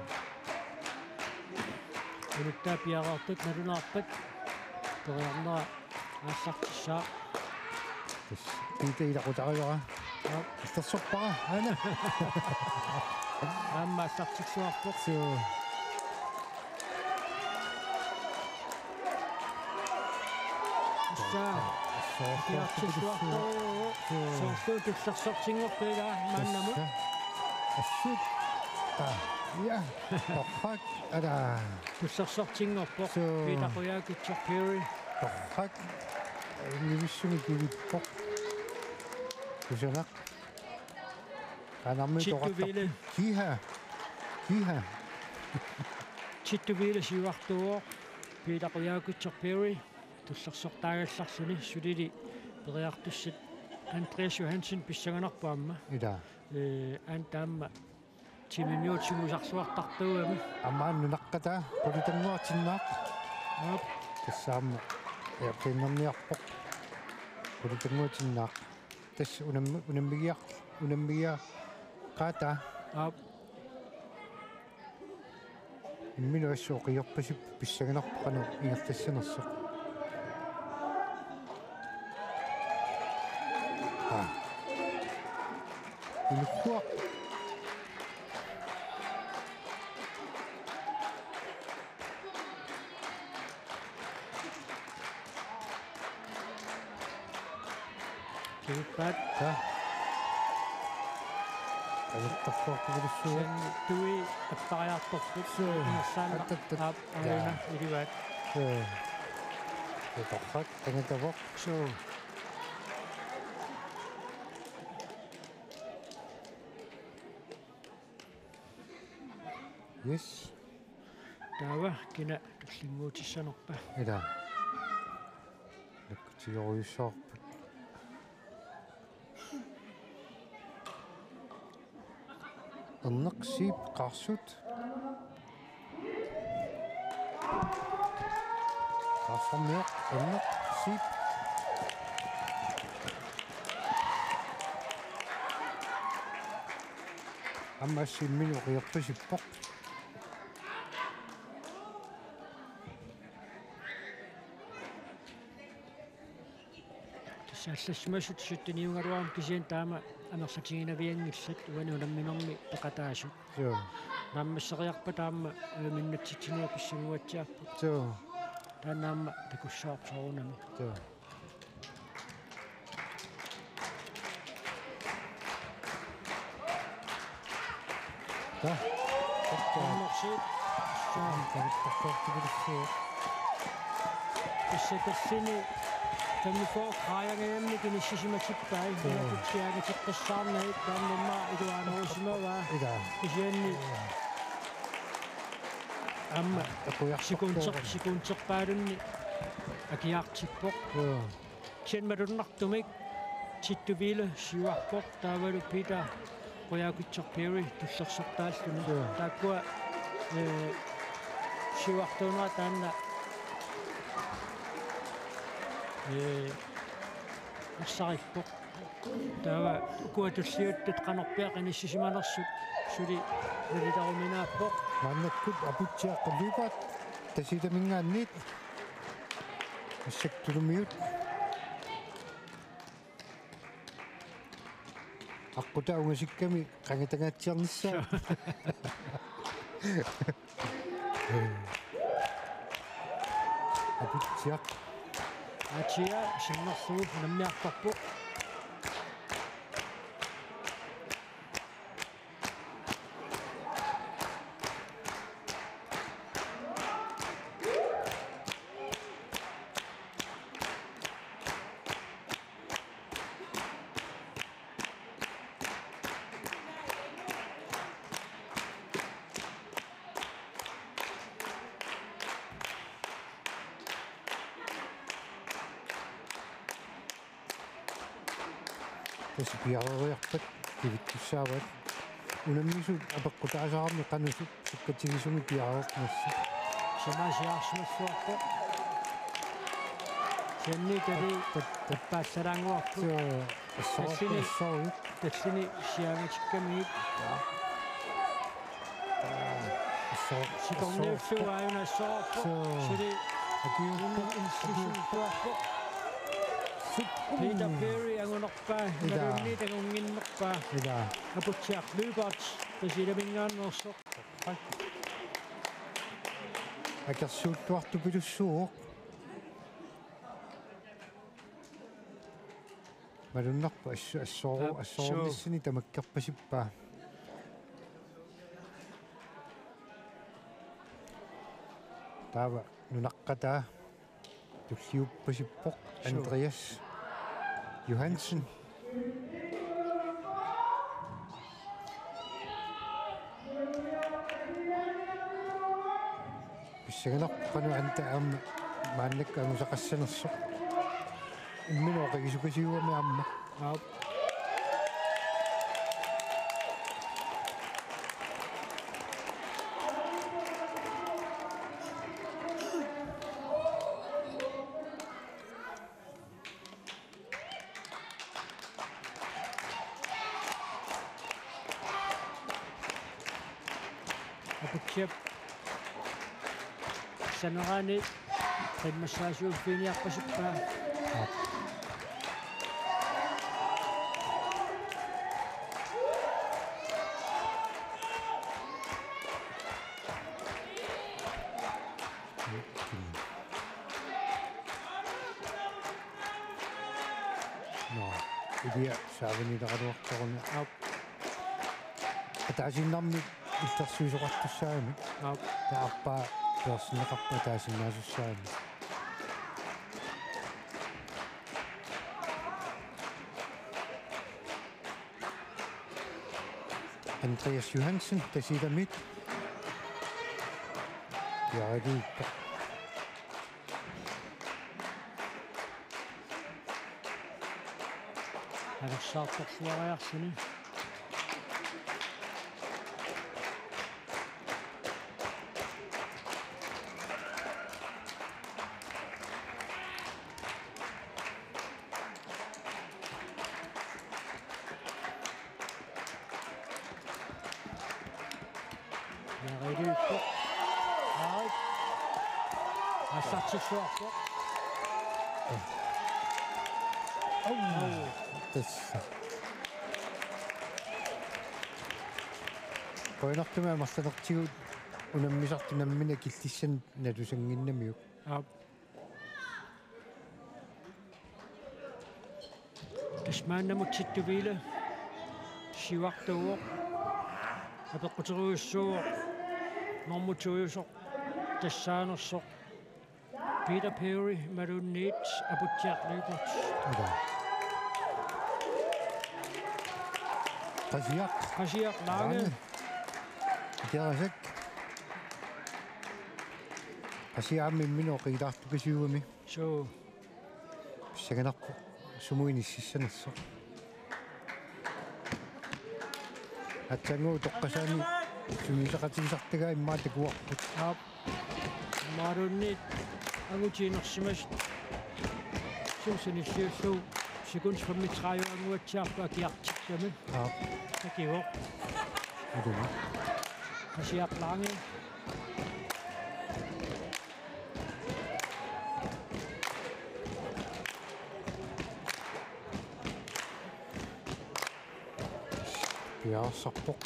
Uluttaa piareertut nalunaarpat periarnera aallartissaaq. Tassa Peter ilaqutarigaara. Aap. Illersorpara, aana. Aamma aallartissavarput. Suu. Tassa. Suu. Piareertut. Suu. Soorlu tullersortinngorpoq ilaa maannamut. Tassa. Assut. Aa, ja. Torrak. Ala. Tullersortinngorpoq. Suu. Peter Kujaukitsoq Perry. Torrak. Nivissumik kivippoq. Kusanaq. Qanarmi Tittu toqattaq. Wille. Kiha. Kiha. Tittu Wille siuartuuvoq. Peter Kujaukitsoq Perry. Tullersortaagallarluni sulili periartussat Andreas Johansen pissanganarpoq aamma. Ilaa. Ee, aamma taama timimiut sungiusarluartartuugami. Aamma nunaqqataa Qulitannguatinnaaq. Aap. Tassa aamma. Ja, pinnarniarpoq. Qulitannguatinnaaq. Tassa unammi-, unammigiaq-, unammigiaqaataa. Aap. Imminut assut oqiorpasippoq pissanganarpoq qanoq ingerlassanersoq. Aa. Inuuguaq. Kivippaat. Ja. Ajortarluartupilussuuvoq. Sen tui appariartorput. Suu. Ingerlaannaq. Attattat. Aap, ja. Alina, ilivaat. Suu. Torrak, qangatavoq. Suu. Yes. Taava kina tullinnguutissanerpa? Ilaa. Nakkutigerujussuarput. Erneq Zeeb Qaarsut. Qaarsarmioq Erneq Zeeb. Aamma assut imminut oqiorpasippoq. Tassa allassimasut sytteniugaluarami kisianni taama amerlatiginavianngillat uani unamminermi peqataasut. Joo. Naammasseriarpata aamma, ee, minnatsitsineq pissannguatsiarput. Joo. Taanna aamma takussavarput soorunami. Joo. Tassa. Tassa. Tassa. Tassa. Tassa tallini femogfyrre grader-mik inissisimatippaa. Joo. Aputsiaangateqqissaarnagit taanna iluanerusimavaa. Ilaa. Kisianni aamma Akujartortoq. Sekunter-, sekunterpaalunni akiaartippoq. Joo. Kisianni malunnartumik Tittu Wille siuarpoq taavalu Peter Qujaukitsoq Perry tullersortaalluni. Joo. Taakkua, eh, siuartuunera taanna, eh, ersarippoq. Taava ukua tulliuttut qanorpiaq inissisimanersut suli nalitaruminaappoq. Maannakkut Aputsiaq Lyberth Tasiilaminngaanniit. Massakkut Tulumiut. Aqqutaa ungasikkami qangatangaatsiarnissaa. Aputsiaq. Atia, sinnerlugu unammiartorpoq. Tassa piareeriarpat kivittussaavaat. Unammisut apeqqutaasarami qanoq sukkatsigisumik piareernersoq. Samaasiaarsimassuarpoq. Kisianni tali tat-, tat-, tappaallalaannguarput. Soo, assoorpoq, tallini, assoorpoq. Tallini siaangatikkamigit. Assoo-, sikorniullugu assoo-, aajuna assoorpoq. Soo. Suli akiuuppoq. Inissisimaarpoq. Sut. Peter Perry angunerpaa, ilaa, imaluunniit angunnginnerpaa. Ilaa. Aputsiaq Lyberth Tasiilaminngaanneersoq. Akersuuttuartupilussuuvoq. Malunnarpoq ass-, assooru-, aap, assoorunissani suu, tamakkerpasippaa. Taava nunaqqataa tulliuppasippoq. Suu. Andreas Johansen. Pissanganarpoq qanoq anta aamma maannakkut angusaqassanersoq. Imminut oqigisukasiugami aamma. Aap. Aputsiap saneraani qimmassaasuuffiginiarpasippaa. Nå, ilia saavaniileraluartoruna. Aap. Ataasiinnarmik illersuisoqartussaagami. Aap. Taava aappaa peersinneqarpoq ataasiinnaasussaagami. Andreas Johansen, Tasiilamiit. Piareerpoq. Alersaartorluariarsuni. Piareerpoq. Aap. Aallartilluarpoq. Au. Tassa. Qujanartumik amerlanertigut unammisartut namminneq killissanik nalusannginnamiuk. Aap. Tassa maannamut Tittu Wille siuartuuvoq. Apeqquterujussuuvoq normu to-usoq tassaanersoq. Peter Perry, Maroon Nate, Aputsiaq Lyberth. Qasiaq. Qasiaq Lange. Lange. Ikerasak. Qasiaq aamma imminut oqilaartukasiugami. Suu. Pissanganarpoq sumut inississanersoq. Aatsaannguaq utoqqasaani sungiusaqatigisartagaa immaqa takuarput. Aap. Maroon Nate angutit inersimasut. Sumut sanilliullugu sekundit femogtredive anguatsiarput akiartikkami. Aap. Takivoq. Ilumut. Qasiaq Lange. Piareersarpoq.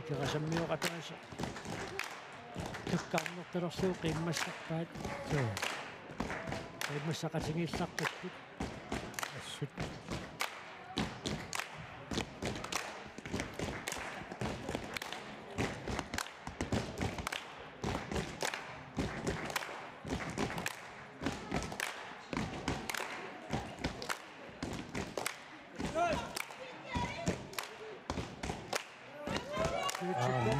Ikerasammioq ataaseq. Tukkaarnertalersugut qiimmassarpaat. Joo. Qiimmassaqatigiillarpagut. Assut. Aani.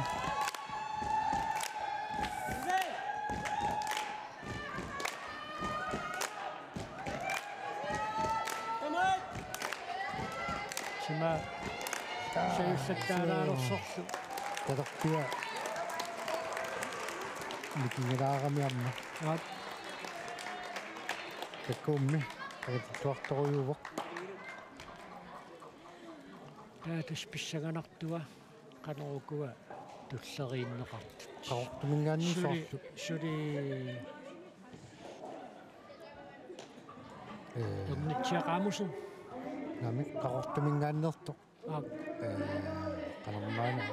Sima. Aa, sajussattaaraalersorlu. Tatarpia. Mikingilaarami aamma. Aap. Takuummi. Takutuartorujuuvoq. Taava tassa pissanganartua qanoq ukua tulleriinneqartut. Qaqortuminngaanniit suli, soorlu. Suli, ee, Ernitsiaq Amusen. Naamik, Qaqortuminngaanneertoq. Aap. Ee, qanormaana.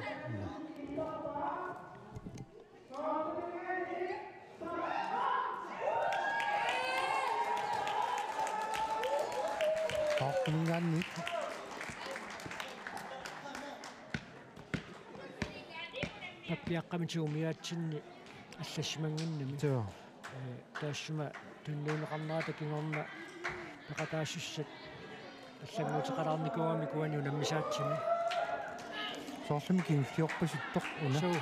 Qaqortuminngaanniit. Pappiaqqamitigut umiaatsinni allassimannginnami. Joo. Ee, taassuma tunniunneqarnerata kingorna peqataasussat allannguuteqalaarnikuugamik uani unammisaatsimi. Soorlumi kingulliorpasittoq una. Suu.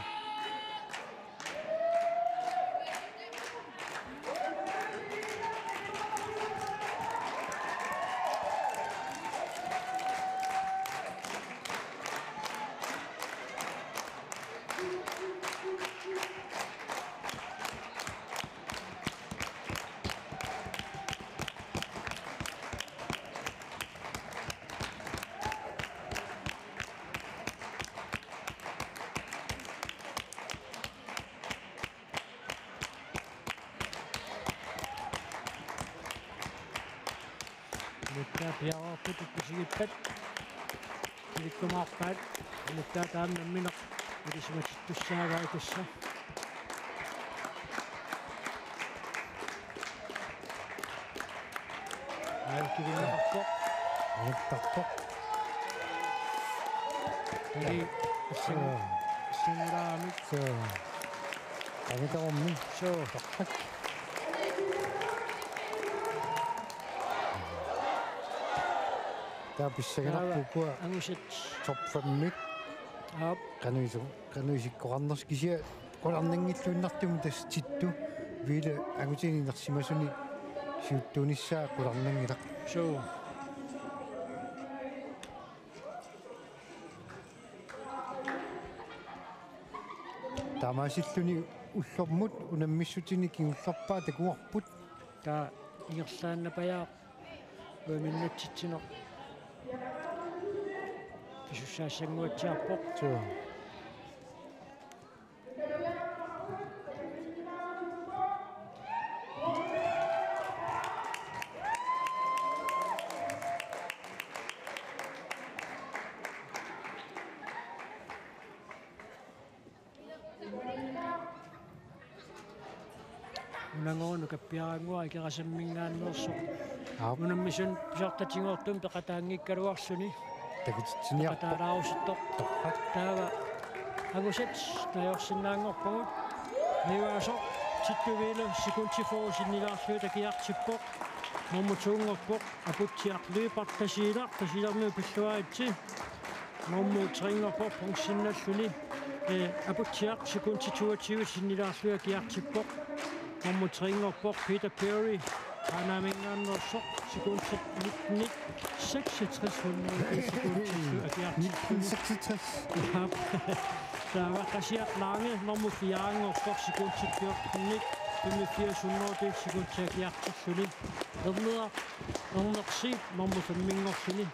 Nuttaa piareerput ikkusigippat. Ilikkumaarpaat. Nuttaa taanna nammineq ilisimatittussaavaa tassa. Aamma kivinneqarpoq. Aamma kivinneqarpoq. Eli, suu, singulaamik. Suu. Aamma tamarmi. Suu. Torrak. Taava pissanganarpoq ukua. Taava angusat. Top fem-it. Aap. Qanoq isu-, qanoq isikkoqarnersoq kisianni qularnanngilluinnartumik tassa Tittu Ville angutini inersimasuni siuttuunissaa qularnanngilaq. Suu. Taamaasilluni ullormut unammissutinik kingullerpaaq takuarput. Taava ingerlaannapajaaq uaminnatsitsineq pisussaassanguatsiarpoq. Suu. Nangornu Nukappiarannguaq Ikerasamminngaanneersoq. Aap. Unammisuni pisartatigoortumik peqataanngikkaluarluni. Takutitsiniarpoq. Peqataalaarusuttoq. Torrak. Taava angusat najorsinnaanngorpagut. Niuaasoq Tittuvilu sekundit fyrre sinnilaarlugit akiartippoq. Nummer to-nngorpoq Aputsiaq Lyberth Tasiilaq, Tasiilarmiut pilluaritsi. Nummer tre-nngorpoq bronzennalluni, eh, Aputsiaq sekundit toogtyve sinnilaarlugit akiartippoq. Nummer tre-nngorpoq Peter Perry, Qaanaaminngaanneersoq, sekundit nitten seksogtres, hundrede sekundit akiartippoq. Nitten seksogtres. Jaap. Taava Qasiaq Lange, nummer fire-nngorpoq, sekundit fjorten femogfirs, hundrede sekundit akiartilluni. Erneq Erneqsi nummer fem-inngorluni,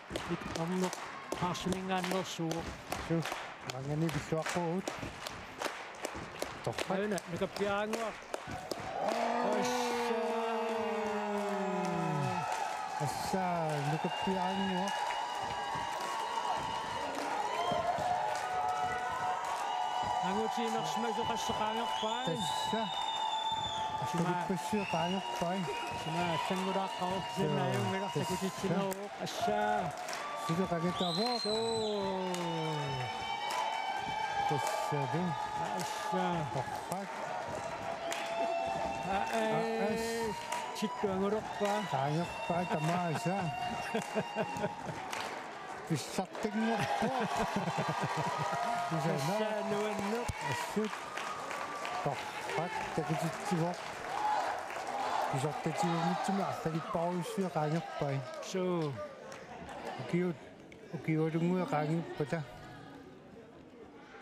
Erneq Qaarsuminngaanneersuuvoq. Suu, maanngaanniit pilluaqquagut. Torrak. Aana, Nukappiarannguaq. Assa. Assa, Nukappiarannguaq. Angutit inersimasut qassit qaangerpai? Tassa. Suma- Sulippassuit qaangerpai? Suma allanngullaaqqavoq, suna- Joo, ajunngilaq, tassa. Takutitsineruvoq, assa. Suli qangatavoq. Suu. Tassali. Assa. Torrak. Aa, ee. Aa, as. Tittu angulorpaa. Qaangerpaa tamaasa. Pissartanngorpoq. Kusanaq. Tassa nuanneq. Assut. Torrak takutitsivoq. Pisartatigoornitsumik arlalipparujussuit qaangerpai. Suu. Ukiut, ukiualunnguit qaangiuppata.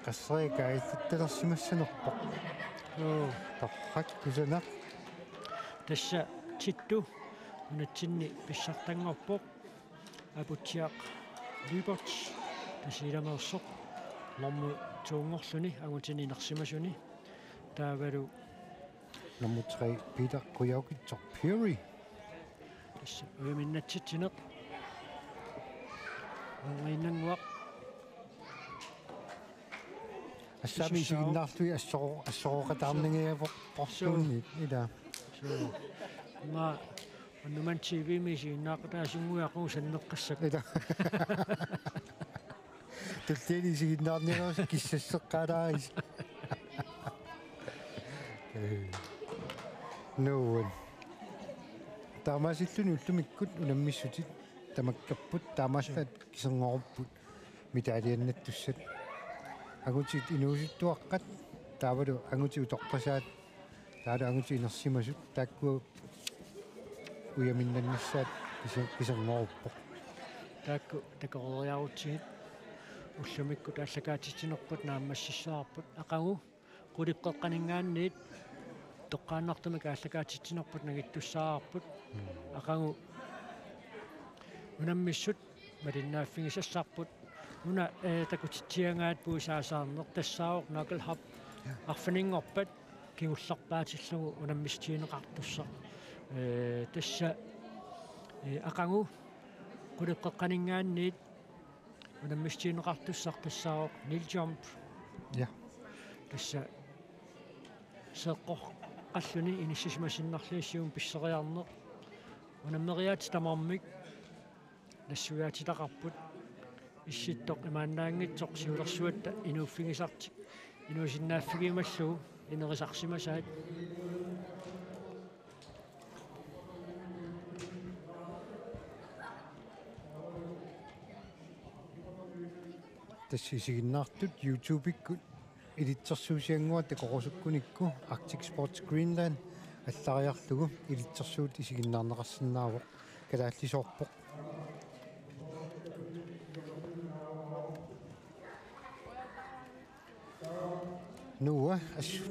Qasseriarlugu kaajallattalersimassanerpoq. Suu. Torrak kusanaq. Tassa Tittu nunatsinni pissartanngorpoq. Aputsiaq Lyberth, Tasiilameersoq, nummer to-nngorluni angutini inersimasuni. Taavalu nummer tre, Peter Kujaukitsoq Perry. Tassa ujaminnatsitsineq. Angainnannguaq. Assami isussaavoq. Isiginnaarlugit assoro-, assorooqataarnangajavorluunniit, ilaa. Suu. Ima, unnumman T V-mi isiginnaaqataasunnguit aqagu sanneqqassakka. Ilaa. Tulliani isiginnaarnialersoq kissasseqqaalaarisi. Nuann. Taamaasilluni ullumikkut unammissutit tamakkerput, taamaallaat kiserngoorupput. Medaljinnattussat. Angutit inuusuttuaqqat, taavalu angutit utoqqasaat, taavalu angutit inersimasut, taakku ujaminnannissaat kise-, kiserngoruppoq. Taakku takoreeriarutsigit ullumikkut aallakaatitsinerput naammassissavarput, aqagu qulit qeqqaninngaanniit toqqaannartumik aallakaatitsinerput nangittussaavarput. Mm. Aqagu unammissut malinnaaffigisassarput. Una, eh, takutitsiagaat puisaasaarneq tassaavoq knucklehop. Ja. Arfininngorpat kingullerpaatillugu unammissutigineqartussaq. Eh, tassa, eh, aqagu qulit qeqqaninngaanniit unammissutigineqartussaq tassaavoq kneel jump. Ja. Tassa seeqqoqqalluni inissisimasinnarlugit siumut pisseriarneq. Unammeriaatsip tamarmik nassuiaatitaqarput. Issittoq imaannaanngitsoq siulersuatta inuuffigisartik inuusinnaaffigiumallugu inerisarsimasaat. Tassa isiginnaartut YouTube-ikkut ilitsersuusiannguaq takorusukkunikku Arctic Sports Greenland allariarlugu ilitsersuut isiginnaarneqarsinnaavoq, kalaallisoorpoq. Nuua, as-,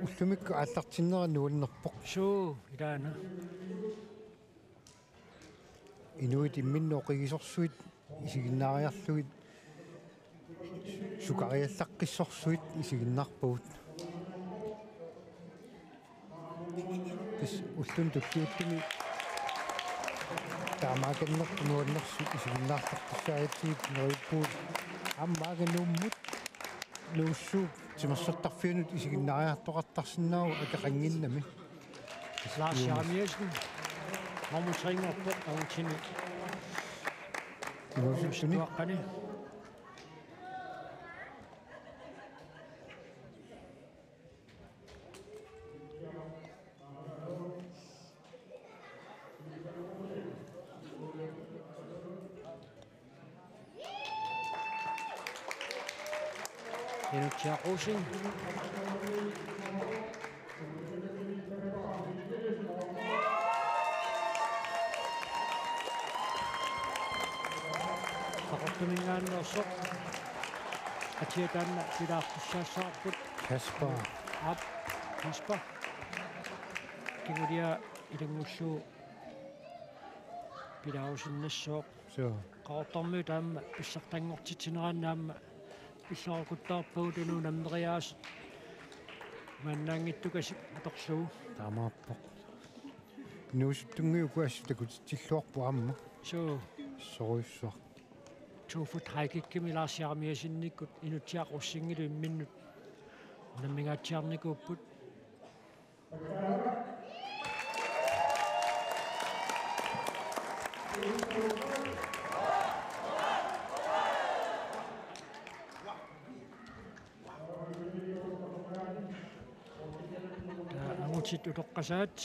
ullumikkut aallartinnera nuannerpoq. Suu, ilaana. Inuit imminnut oqigisorsuit isiginnaariarlugit sukariallaqqissorsuit isiginnaarpagut. Tassa ulluni tulliuttuni taamaakannerput nuannersut isiginnaartartussaagatsigit neriuppugut. Aamma maanga Nuummut, Nuussuup timersortarfianut isiginnaariartoqartarsinnaavoq akeqannginnami. Lars Jeremiassen. Nummer tre-nngorpoq angutini. Inuusuttuni. Tuaqqani. Inutsiaq Rosing. Qaqortuminngaanneersoq. Atia taanna pilaartussaassavarput. Kasper. Aap, Kasper. Kingulia ilanngullugu pilaarsinnassooq. Suu. Qaqortormiut aamma pissartanngortitsineraanni aamma pillorukuttarpagut unammeriaas maannaanngittukasik atorlugu. Taamaappoq. Inuusuttunnguit uku assut takutitsilluarput aamma. Suu. Sorujussuaq. To foot high kickimi Lars Jeremiassenikkut Inutsiaq Rosingilu imminnut unammingaatsiarnikuupput. Angutit utoqqasaat.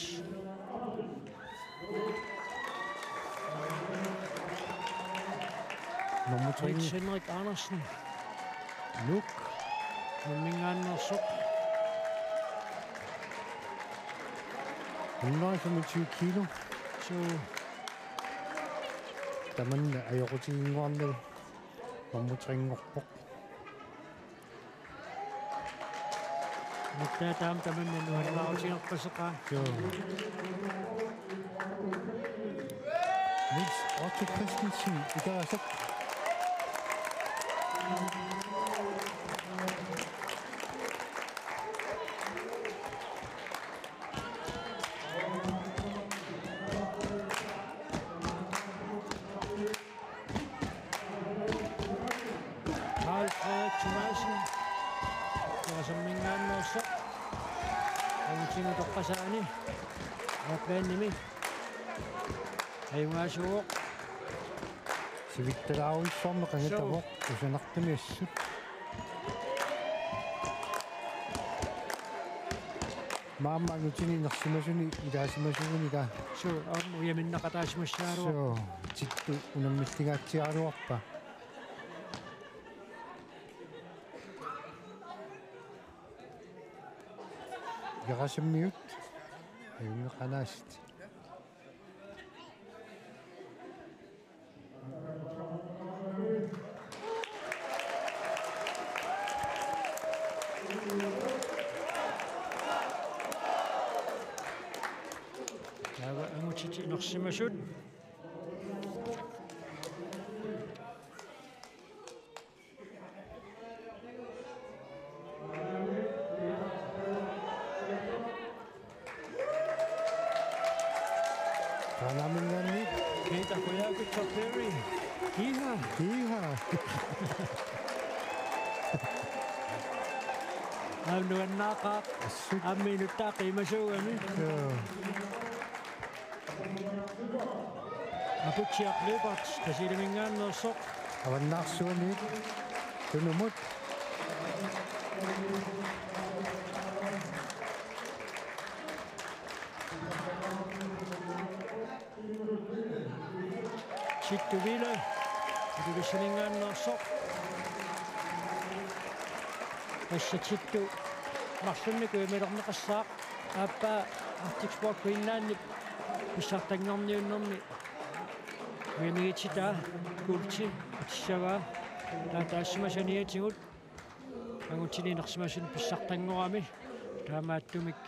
Nummer tre. Niels Henrik Andersen. Nuuk. Nuumminngaanneersoq. Hundrede femogtyve kilo. Suu. Tamanna ajoqutiginnguarnagu. Nummer tre-nngorpoq. Mutta taam tamanna nuannaarutigeqqasoqaa. Joo. Niels Otto Christensen, Ikerasak. Carl Frederik Thomassen. Ikerasamminngaanneersoq. Angutini utoqqasaani. Aappaannimi. Ajugaasuuvoq. Sivittalaarujussuarmik qangatavoq. Suu. Kusanartumik assut. Maamma angutini inersimasuni ilaasimasuunik. Suu, aamma ujaminnaqataasimassagaluarpoq. Suu, Tittu unammillingaatsiaraluarpaa. Ikerasammiut. Ajunngilaq anaasat. Taava angutit inersimasut. Qaanaaminngaanniit. Peter Kujaukitsoq Perry. Iha. Iha. Aamma nuannaaqaaq. Assut. Aamma inuttaaq qiimasuugami. Joo. Aputsiaq Lyberth, Tasiilaminngaanneersoq. Avannaarsuaniit tunumut. Tittu Wille, Ilulissaninngaanneersoq. Tassa Tittu marlunnik ujamilerneqassaaq. Aappaa Arctic Sport Greenlandip pissartanngorniunnermi ujamigitsitaa guldit atissavaa. Taava taassuma saniatigut angutini inersimasuni pissartanngorami. Taamaattumik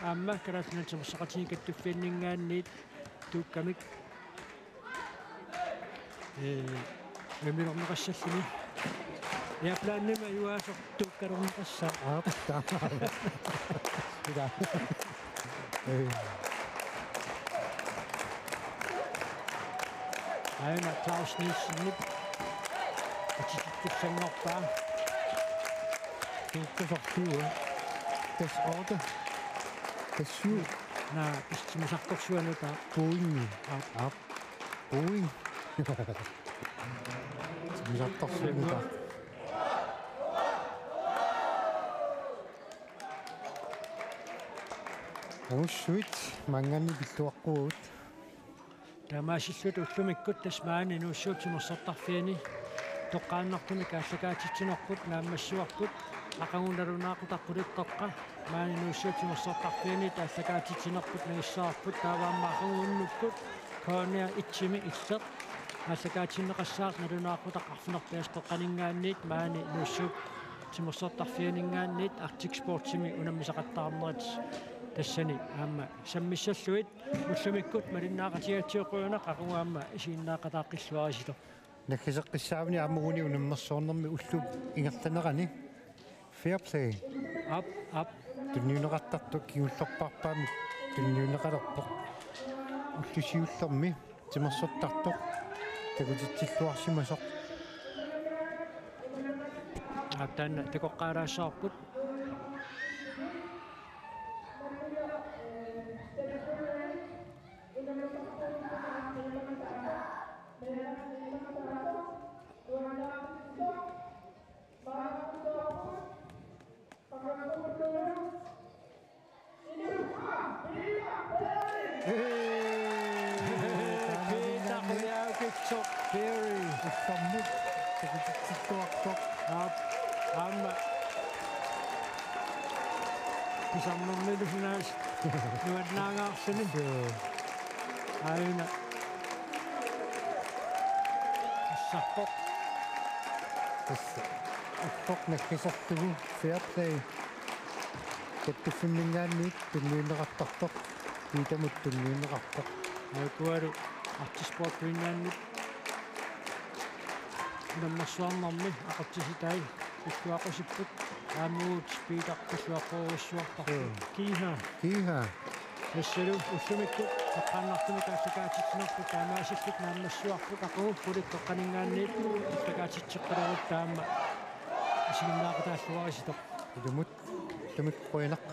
aamma Kalaallit Nunaanni Timersoqatigiit Kattuffianninngaanniit tuukkamik. Ee, ujamilerneqassalluni. Airplanemi ajugaasoq tuukkalerneqassaaq. Aap, taamaappoq. Ila. Ee. Aana Claus Nielsenip atitittussanngorpaa. Tuukkasoq syv. Tassa otte. Tassa syv. Naa, tassa timmisartorsuaq nutaaq. Buing. Aap. Aap. Buing. Timmisartorsuaq nutaaq. Angussuit maanngaanniit pilluaqquagut. Taamaasilluta ullumikkut tassa maani Nuussuup timersortarfiani toqqaannartumik aallakaatitsinerput naammassivarput, aqagu nalunaaqutaq Qulittoqqa maani Nuussuup timersortarfiani aallakaatitsinerput nangissavarput, taava aamma aqagu unnukkut K N R et-imi Illeq aallakaatinneqassaaq nalunaaqutaq arfineq-pingasut qeqqaninngaanniit maani Nuussuup timersortarfianinngaanniit Arctic Sportsimi unammisaqattaarnerit tassani aamma sammissallugit. Ullumikkut malinnaaqatigigatsigu qujanaq, aqagu aamma isiginnaaqataaqqilluaritsi. Naggaseqqissaaruni aamma uani unammersuarnermi ullup ingerlanerani. Fair play. Aap, aap. Tunniunneqartartoq kingullerpaarpaamik tunniunneqalerpoq. Ulloq siullermi timersortartoq takutitsilluarsimasoq. Aap, taanna takoqqaalaassavarput. Peter Qujaukitsoq Berry. Ullarmut takutitsilluartoq. Aap, aamma. Pisarnermilu sinaas. Nuannaangaarluni. Joo. Aajuna. Tassa. Tassa. Ulloq naggaserlugu fair play. Kattuffimminngaanniit tunniunneqartartoq. Petermut tunniunneqarpoq. Aajukua Arctic Sportsimingaanniit unammersuarnermi aqutsisitai pilluaqqusipput. Aamma Peter pilluaqqusimassavarput. Joo. Kiha. Kiha. Tassalu ullumikkut toqqaannartumik aallakaatitsinerput taamaasilluta naammassivarput, aqagu Qulittoq qeqqaninngaanniit aallakaatitseqqilerup taama isiginnaaqataalluaritsi. Ilumut, ilumut qujanaq.